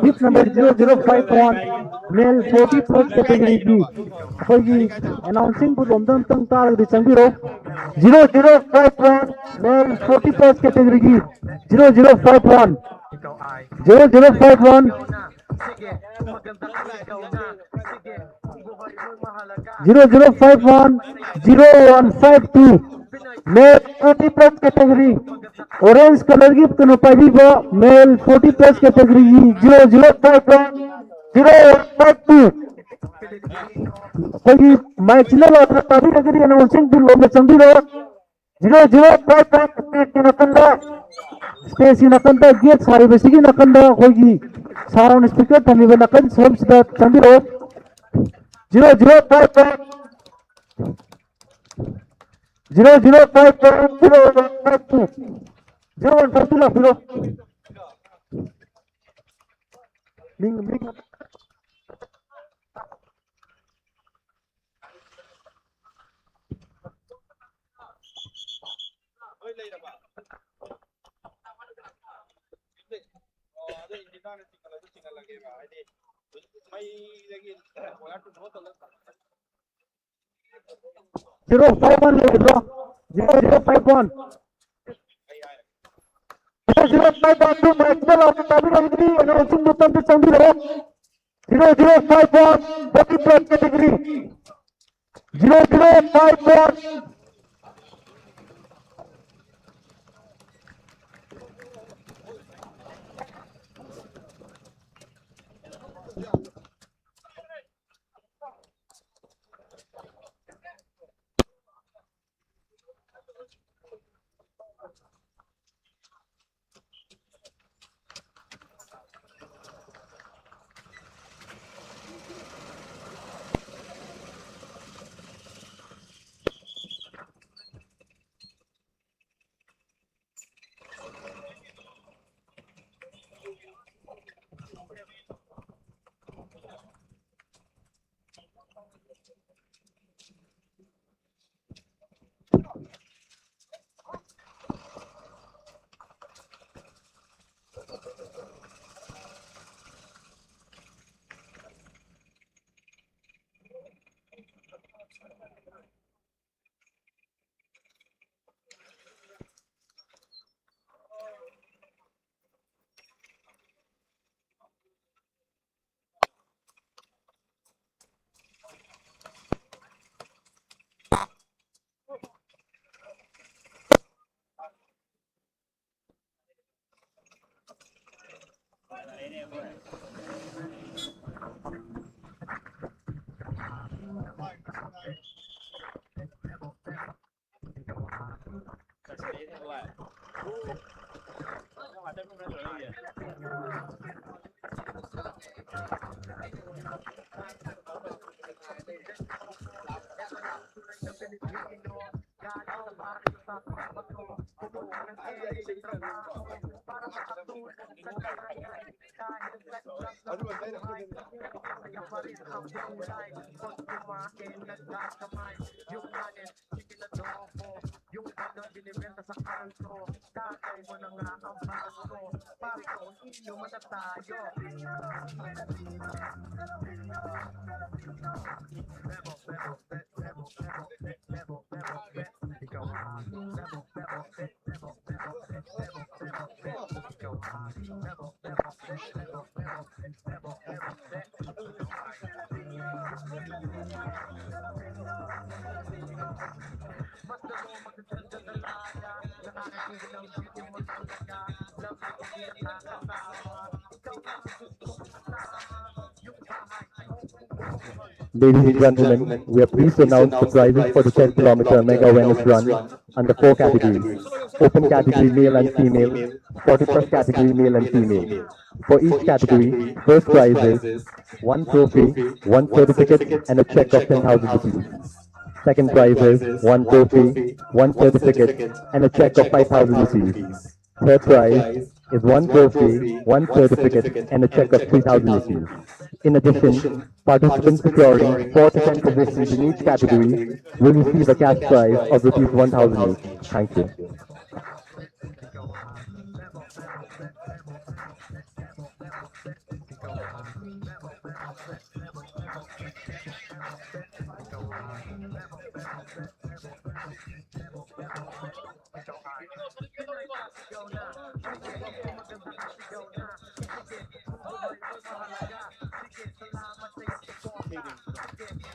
bib number zero zero five one, male forty plus category ꯒꯤ ꯑꯩꯈꯣꯏꯒꯤ announcing booth ꯂꯣꯝꯗ ꯑꯝꯇꯪ ꯇꯥꯔꯒꯗꯤ ꯆꯪꯕꯤꯔꯣ꯫ Zero zero five one, male forty plus category ꯒꯤ zero zero five one, zero zero five one, zero zero five one, zero one five two, male forty plus category, orange colour ꯒꯤ ꯀꯩꯅꯣ ꯄꯥꯏꯕꯤꯕ, male forty plus category ꯒꯤ zero zero five one, zero one five two꯫ ꯑꯩꯈꯣꯏꯒꯤ ꯃꯥꯏꯛꯁꯤꯅ ꯂꯥꯎꯅ ꯇꯥꯕꯤꯔꯒꯗꯤ announcing booth ꯂꯣꯝꯗ ꯆꯪꯕꯤꯔꯣ꯫ Zero zero five one, stage ꯀꯤ ꯅꯥꯀꯟꯗ, stage ꯀꯤ ꯅꯥꯀꯟꯗ gate ꯁꯥꯔꯤꯕꯁꯤꯒꯤ ꯅꯥꯀꯟꯗ ꯑꯩꯈꯣꯏꯒꯤ sound speaker ꯊꯝꯃꯤꯕ ꯅꯥꯀꯟ ꯁꯣꯝꯁꯤꯗ ꯆꯪꯕꯤꯔꯛꯑꯣ꯫ Zero zero five one, Zero zero five one zero one five two. Zero one five two ꯂꯥꯛꯄꯤꯔꯣ꯫ ꯃꯤꯡ, ꯃꯤꯡ꯫ Zero five one ꯂꯩꯕ꯭ꯔꯣ? Zero zero five one. Zero zero five one two ꯃꯥꯏꯛꯇ ꯂꯥꯎꯅ ꯇꯥꯕꯤꯔꯝꯒꯅꯤ, ꯑꯉꯥꯡꯁꯤꯡꯕꯨ ꯇꯞꯅ ꯆꯪꯕꯤꯔꯛꯑꯣ꯫ Zero zero five one, body part category. Zero zero five one. Ladies and gentlemen, we are pleased to announce the prizes for the ten kilometer Mega Awareness Run under four categories: open category male and female, forty plus category male and female. For each category, first prize is one trophy, one certificate, and a check of ten thousand rupees. Second prize is one trophy, one certificate, and a check of five thousand rupees. Third prize is one trophy, one certificate, and a check of three thousand rupees. In addition, participants securing four to ten positions in each category will receive a cash prize of rupees one thousand each. Thank you.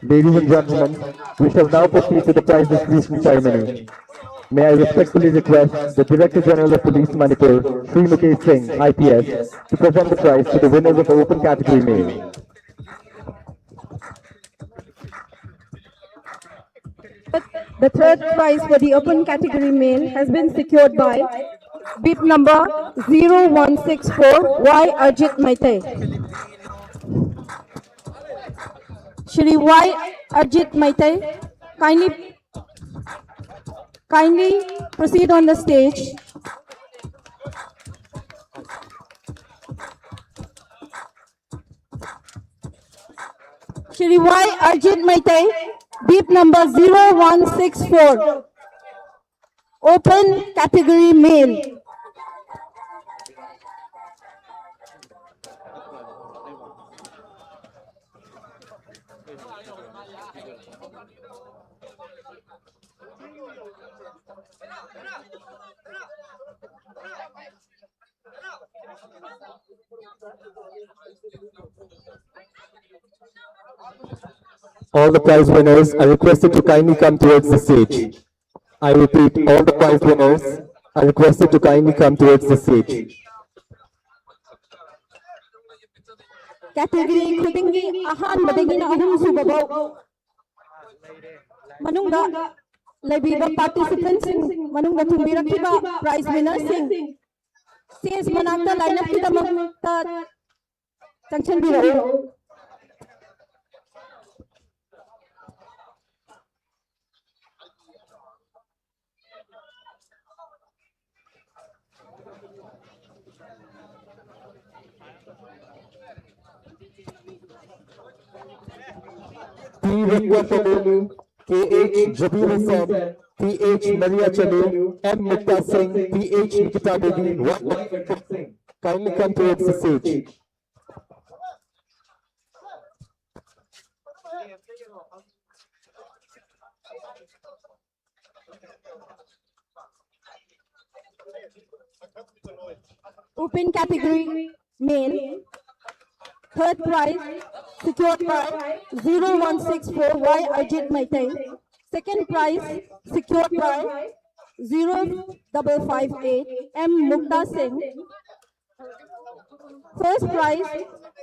Ladies and gentlemen, we shall now proceed to the prize distribution ceremony. May I respectfully request the Director General of Police, Manipur, Shri Mukesh Singh, I P S, to present the prize to the winners of the open category male. The third prize for the open category male has been secured by bib number zero one six four Y Arjit Maitei. Shri Y Arjit Maitei, kindly Kindly proceed on the stage. Shri Y Arjit Maitai, bib number zero one six four. Open category male. All the prize winners are requested to kindly come towards the stage. I repeat, all the prize winners are requested to kindly come towards the stage. Category ꯈꯨꯗꯤꯡꯒꯤ ꯑꯍꯥꯟꯕꯗꯒꯤꯅ ꯑꯍꯨꯝ ꯁꯨꯕꯐꯥꯎ ꯃꯅꯨꯡꯗ ꯂꯩꯕꯤꯕ participantꯁꯤꯡ, ꯃꯅꯨꯡꯗ ꯊꯨꯡꯕꯤꯔꯛꯈꯤꯕ prize winnerꯁꯤꯡ, stage ꯃꯅꯥꯛꯇ line upꯀꯤꯗꯃꯛꯇ ꯆꯪꯁꯤꯟꯕꯤꯔꯛꯎ꯫ P Rekwa Chanu, K H Jabir Hussain, P H Maria Chanu, M Mukta Singh, P H Nikita Devi, wife of Singh. Kindly come towards the stage. Open category male. Third prize secured by zero one six four Y Ajit Maitai. Second prize secured by zero double five eight M Mukta Singh. First prize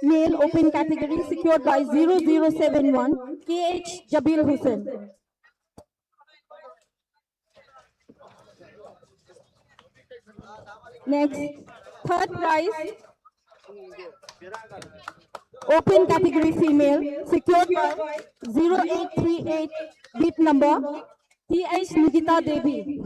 male open category secured by zero zero seven one K H Jabil Hussain. Next, third prize, open category female, secured by zero eight three eight, bib number T H Nidita Devi.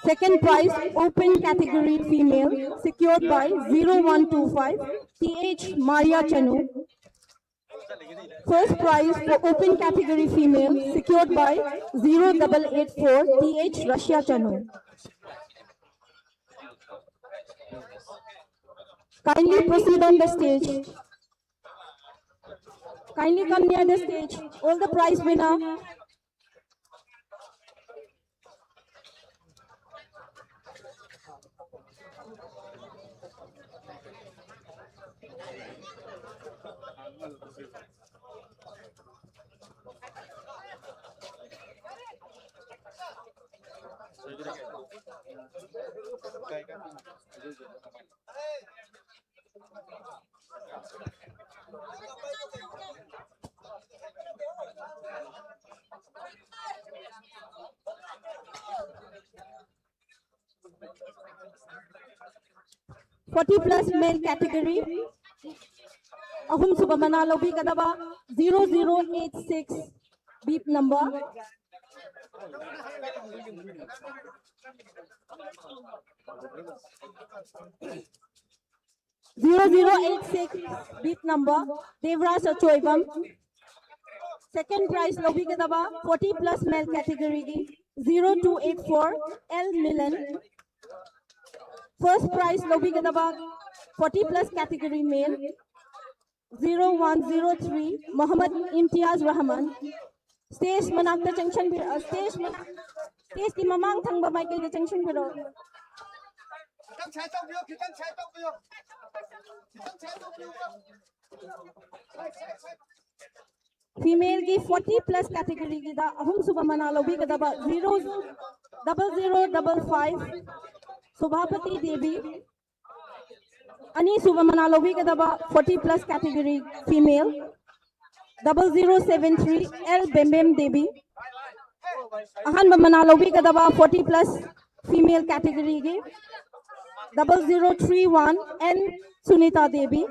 Second prize, open category female, secured by zero one two five, T H Maria Chanu. First prize for open category female, secured by zero double eight four, T H Russia Chanu. Kindly proceed on the stage. Kindly come near the stage. All the prize winner. Forty plus male category. ꯑꯍꯨꯝꯁꯨꯕ ꯃꯅꯥ ꯂꯧꯕꯤꯒꯗꯕ zero zero eight six, bib number. Zero zero eight six, bib number, Devraj Achoibam. Second prize ꯂꯧꯕꯤꯒꯗꯕ forty plus male category ꯒꯤ zero two eight four, L Milan. First prize ꯂꯧꯕꯤꯒꯗꯕ forty plus category male, zero one zero three, Mohammad Imtiaz Rahman. Stage ꯃꯅꯥꯛꯇ ꯆꯪꯁꯟꯕꯤꯔꯛ stage ꯃꯅꯥꯛ stage ꯀꯤ ꯃꯃꯥꯡ ꯊꯪꯕ ꯃꯥꯏꯀꯩꯗ ꯆꯪꯁꯟꯕꯤꯔꯛꯑꯣ꯫ ꯈꯤꯇꯪ side ꯇꯧꯕꯤꯌꯣ, ꯈꯤꯇꯪ side ꯇꯧꯕꯤꯌꯣ꯫ ꯈꯤꯇꯪ side ꯇꯧꯕꯤꯌꯣ꯫ Female ꯒꯤ forty plus category ꯒꯤꯗ ꯑꯍꯨꯝꯁꯨꯕ ꯃꯅꯥ ꯂꯧꯕꯤꯒꯗꯕ zero double zero double five, Subhapati Devi. ꯑꯅꯤꯁꯨꯕ ꯃꯅꯥ ꯂꯧꯕꯤꯒꯗꯕ forty plus category female, double zero seven three, L Bembem Devi. ꯑꯍꯥꯟꯕ ꯃꯅꯥ ꯂꯧꯕꯤꯒꯗꯕ forty plus female category ꯒꯤ double zero three one, N Sunita Devi.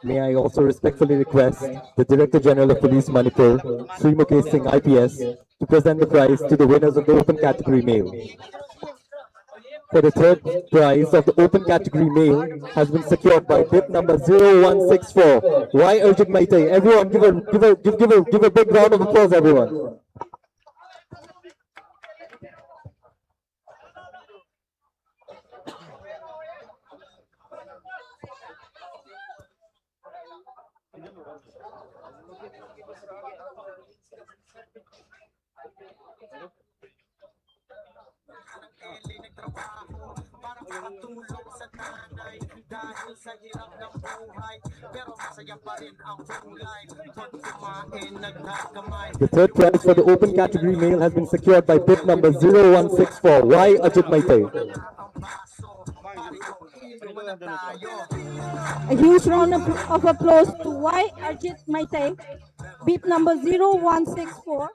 May I also respectfully request the Director General of Police Manipur, Sri Mukesh Singh I P S, to present the prize to the winners of the open category male. For the third prize of the open category male has been secured by bib number zero one six four, Y Arjit Maitei. Everyone, give a give a give give a give a big round of applause, everyone. The third prize for the open category male has been secured by bib number zero one six four, Y Ajit Maitei. A huge round of, of applause to Y Ajit Maitei, bib number zero one six four.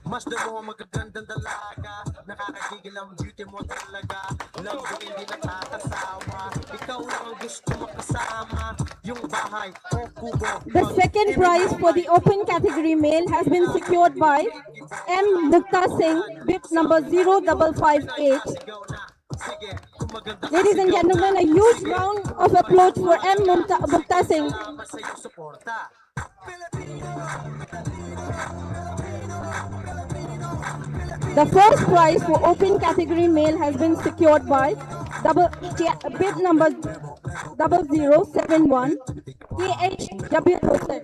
Mas damo magagandang dalaga, nakakagigil ang beauty mo talaga. Love ko hindi nakakasawa, ikaw lang ang gusto makasama. Yung bahay o kubo. The second prize for the open category male has been secured by M Mukta Singh, bib number zero double five eight. Ladies and gentlemen, a huge round of applause for M Mukta, Mukta Singh. The first prize for open category male has been secured by double, bib number double zero seven one, K H W Hussain.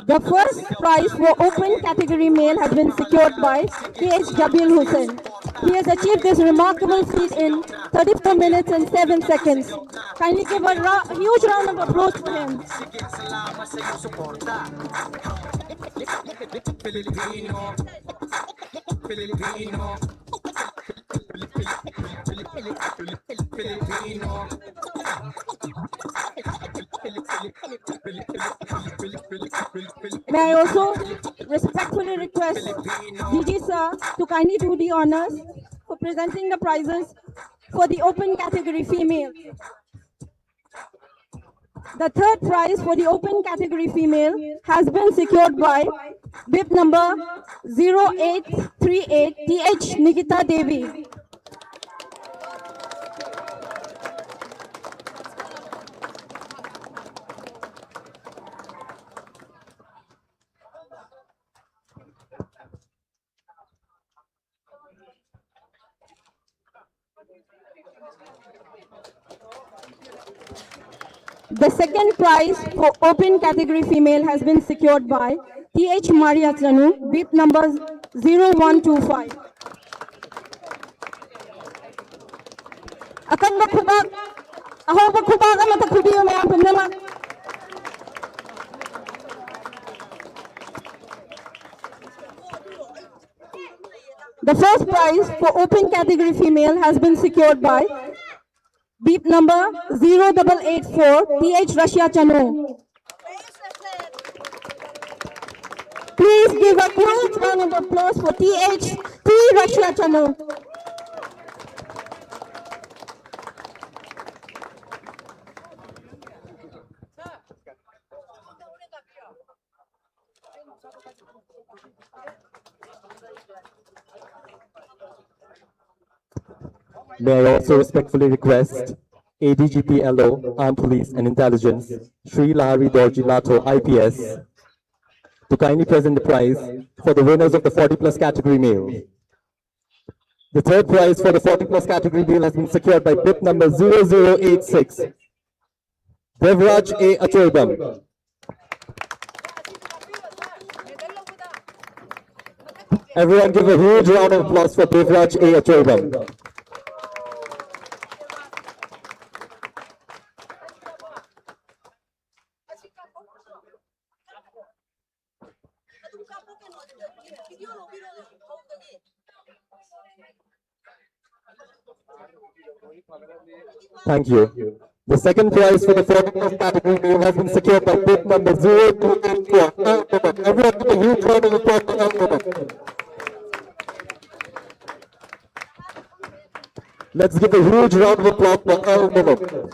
The first prize for open category male has been secured by K H Jabil Hussain. He has achieved this remarkable feat in thirty-four minutes and seven seconds. Kindly give a ra- huge round of applause for him. May I also respectfully request D G sir to kindly do the honors for presenting the prizes for the open category female. The third prize for the open category female has been secured by bib number zero eight three eight T H Nikita Devi. The second prize for open category female has been secured by T H Maria Chanu, bib number zero one two five. ꯑꯀꯟꯕ ꯈꯨꯕꯥꯛ, ꯑꯍꯧꯕ ꯈꯨꯕꯥꯛ ꯑꯃꯇ ꯈꯨꯕꯤꯌꯨ ꯃꯌꯥꯝ ꯄꯨꯝꯅꯃꯛ꯫ The first prize for open category female has been secured by bib number zero double eight four T H Russia Chanu. Please give a huge round of applause for T H T Russia Chanu. May I also respectfully request A D G P L O, Armed Police and Intelligence, Shri Lahari Dorji Latho, I P S, to kindly present the prize for the winners of the forty plus category male. The third prize for the forty plus category male has been secured by bib number zero zero eight six, Devraj A Achoibam. Everyone give a huge round of applause for Devraj A Achoibam. Thank you. The second prize for the forty category male has been secured by bib number zero two eight four, L Momin. Everyone give a huge round of applause for L Momin. Let's give a huge round of applause for L Momin.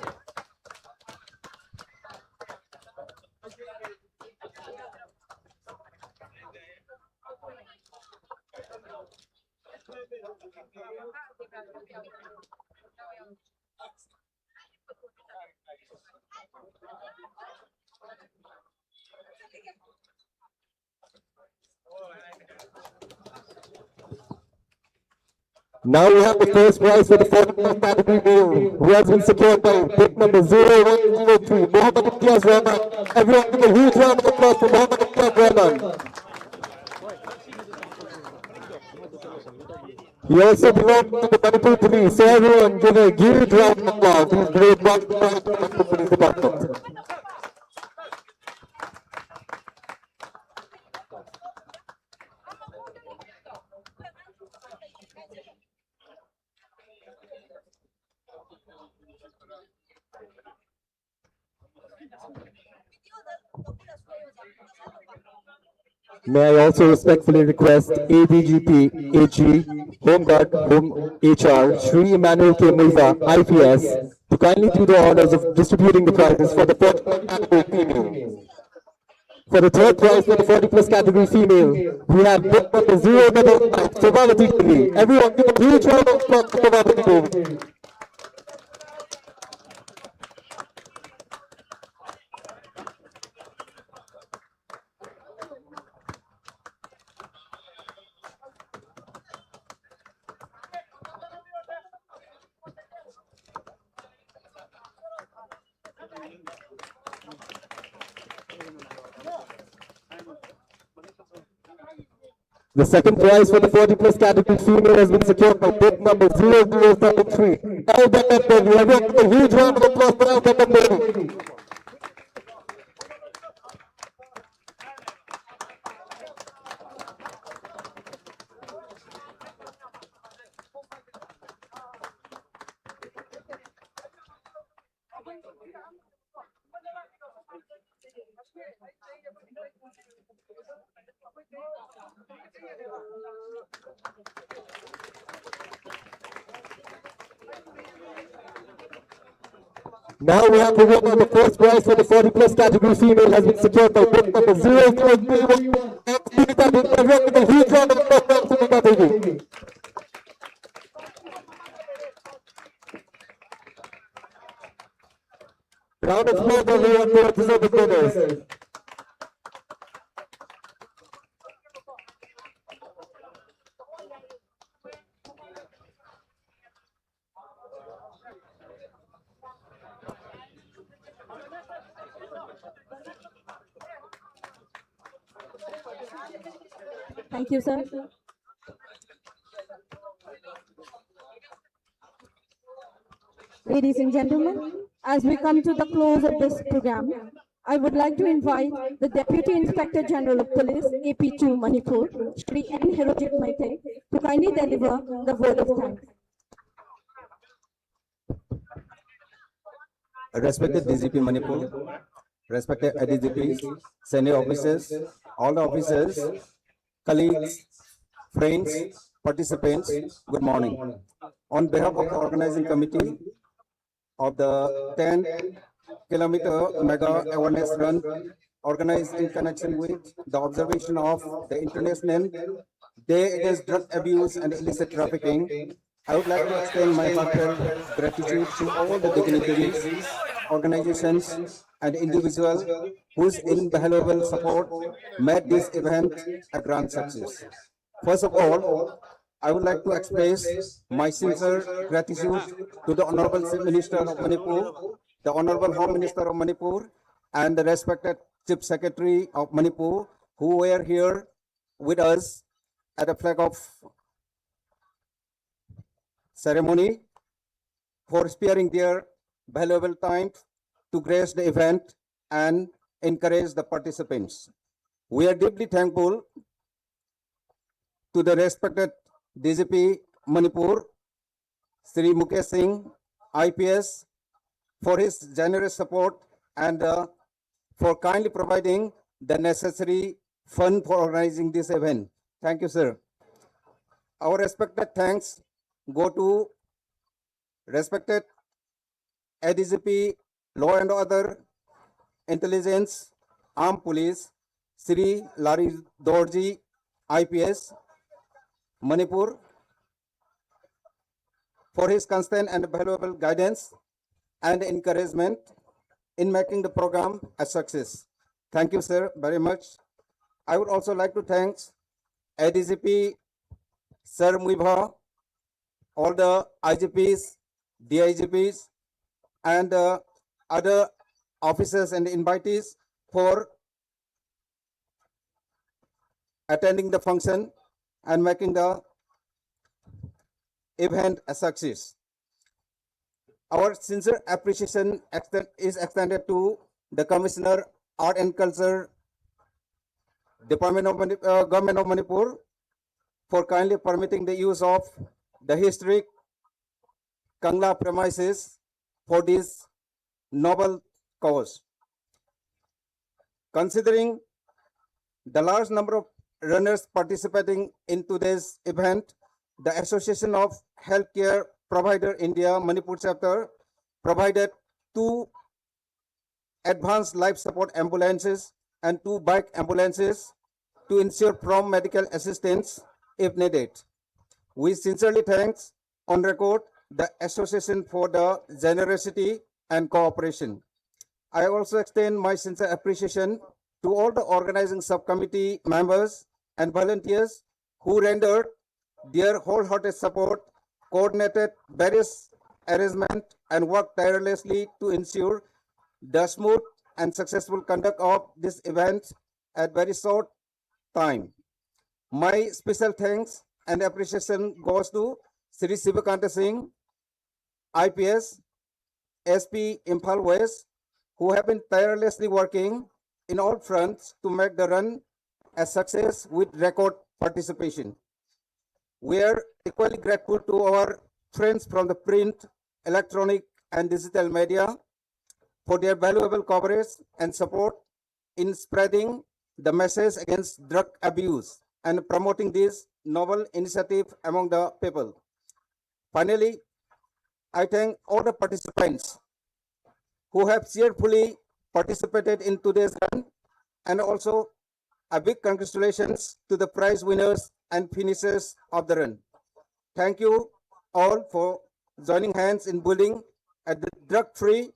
Now we have the first prize for the forty category male, who has been secured by bib number zero one zero three, Mohammad Imtiaz Rahman. Everyone give a huge round of applause for Mohammad Imtiaz Rahman. He also belongs to the Manipur Police, so everyone give a huge round of applause. He's great work for the Manipur Police Department. May I also respectfully request A D G P, A G, Home Guard, Home H R, Shri Emmanuel K Muivah, I P S, to kindly do the honors of distributing the prizes for the forty category female. For the third prize for the forty plus category female, we have bib number zero double nine, Sobhavati Devi. Everyone give a huge round of applause for Sobhavati Devi. The second prize for the forty plus category female has been secured by bid number zero zero seven three. Well done, Elton. We have a huge round of applause for Elton Namboory. Now we have the winner. The first prize for the forty plus category female has been secured by bid number zero three three one. Let's give it up in the rock with a huge round of applause for Sumita Devi. Round of applause, everyone, for the deserving winners. Thank you, sir. Ladies and gentlemen, as we come to the close of this program, I would like to invite the Deputy Inspector General of Police, A P two Manipur, Shri N Hirojit Meitei, to kindly deliver the word of thanks. Respected D G P Manipur, respected A D G Ps, senior officers, all the officers, colleagues, friends, participants, good morning. On behalf of the organizing committee of the ten kilometer mega awareness run organized in connection with the observation of the International Day Against Drug Abuse and Illicit Trafficking, I would like to extend my heartfelt gratitude to all the dignitaries, organizations, and individuals whose invaluable support made this event a grand success. First of all, I would like to express my sincere gratitude to the Honorable Chief Minister of Manipur, the Honorable Home Minister of Manipur, and the respected Chief Secretary of Manipur, who were here with us at the flag off ceremony for sparing their valuable time to grace the event and encourage the participants. We are deeply thankful to the respected D G P Manipur, Shri Mukesh Singh, I P S, for his generous support and, uh, for kindly providing the necessary fund for organizing this event. Thank you, sir. Our respected thanks go to respected A D G P, Law and Order, Intelligence, Armed Police, Shri Lari Dorji, I P S, Manipur, for his constant and valuable guidance and encouragement in making the program a success. Thank you, sir, very much. I would also like to thank A D G P, Sir Muivah, all the I G Ps, D I G Ps, and, uh, other officers and invitees for attending the function and making the event a success. Our sincere appreciation extend, is extended to the Commissioner, Art and Culture, Department of Mani-, uh, Government of Manipur, for kindly permitting the use of the historic Kangla premises for this noble cause. Considering the large number of runners participating in today's event, the Association of Healthcare Provider India Manipur Chapter provided two advanced life support ambulances and two bike ambulances to ensure prompt medical assistance if needed. We sincerely thank on record the association for the generosity and cooperation. I also extend my sincere appreciation to all the organizing subcommittee members and volunteers who rendered their wholehearted support, coordinated various arrangements, and worked tirelessly to ensure the smooth and successful conduct of this event at very short time. My special thanks and appreciation goes to Shri Sivakanta Singh, I P S, S P Imphal West, who have been tirelessly working in all fronts to make the run a success with record participation. We are equally grateful to our friends from the print, electronic, and digital media for their valuable coverage and support in spreading the message against drug abuse and promoting this novel initiative among the people. Finally, I thank all the participants who have cheerfully participated in today's run, and also a big congratulations to the prize winners and finishers of the run. Thank you all for joining hands in building a drug-free,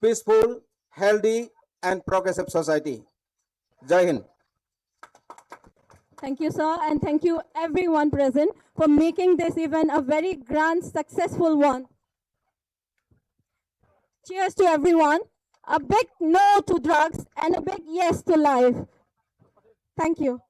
peaceful, healthy, and progressive society. Jai Hind. Thank you, sir, and thank you everyone present for making this event a very grand, successful one. Cheers to everyone. A big no to drugs and a big yes to life. Thank you.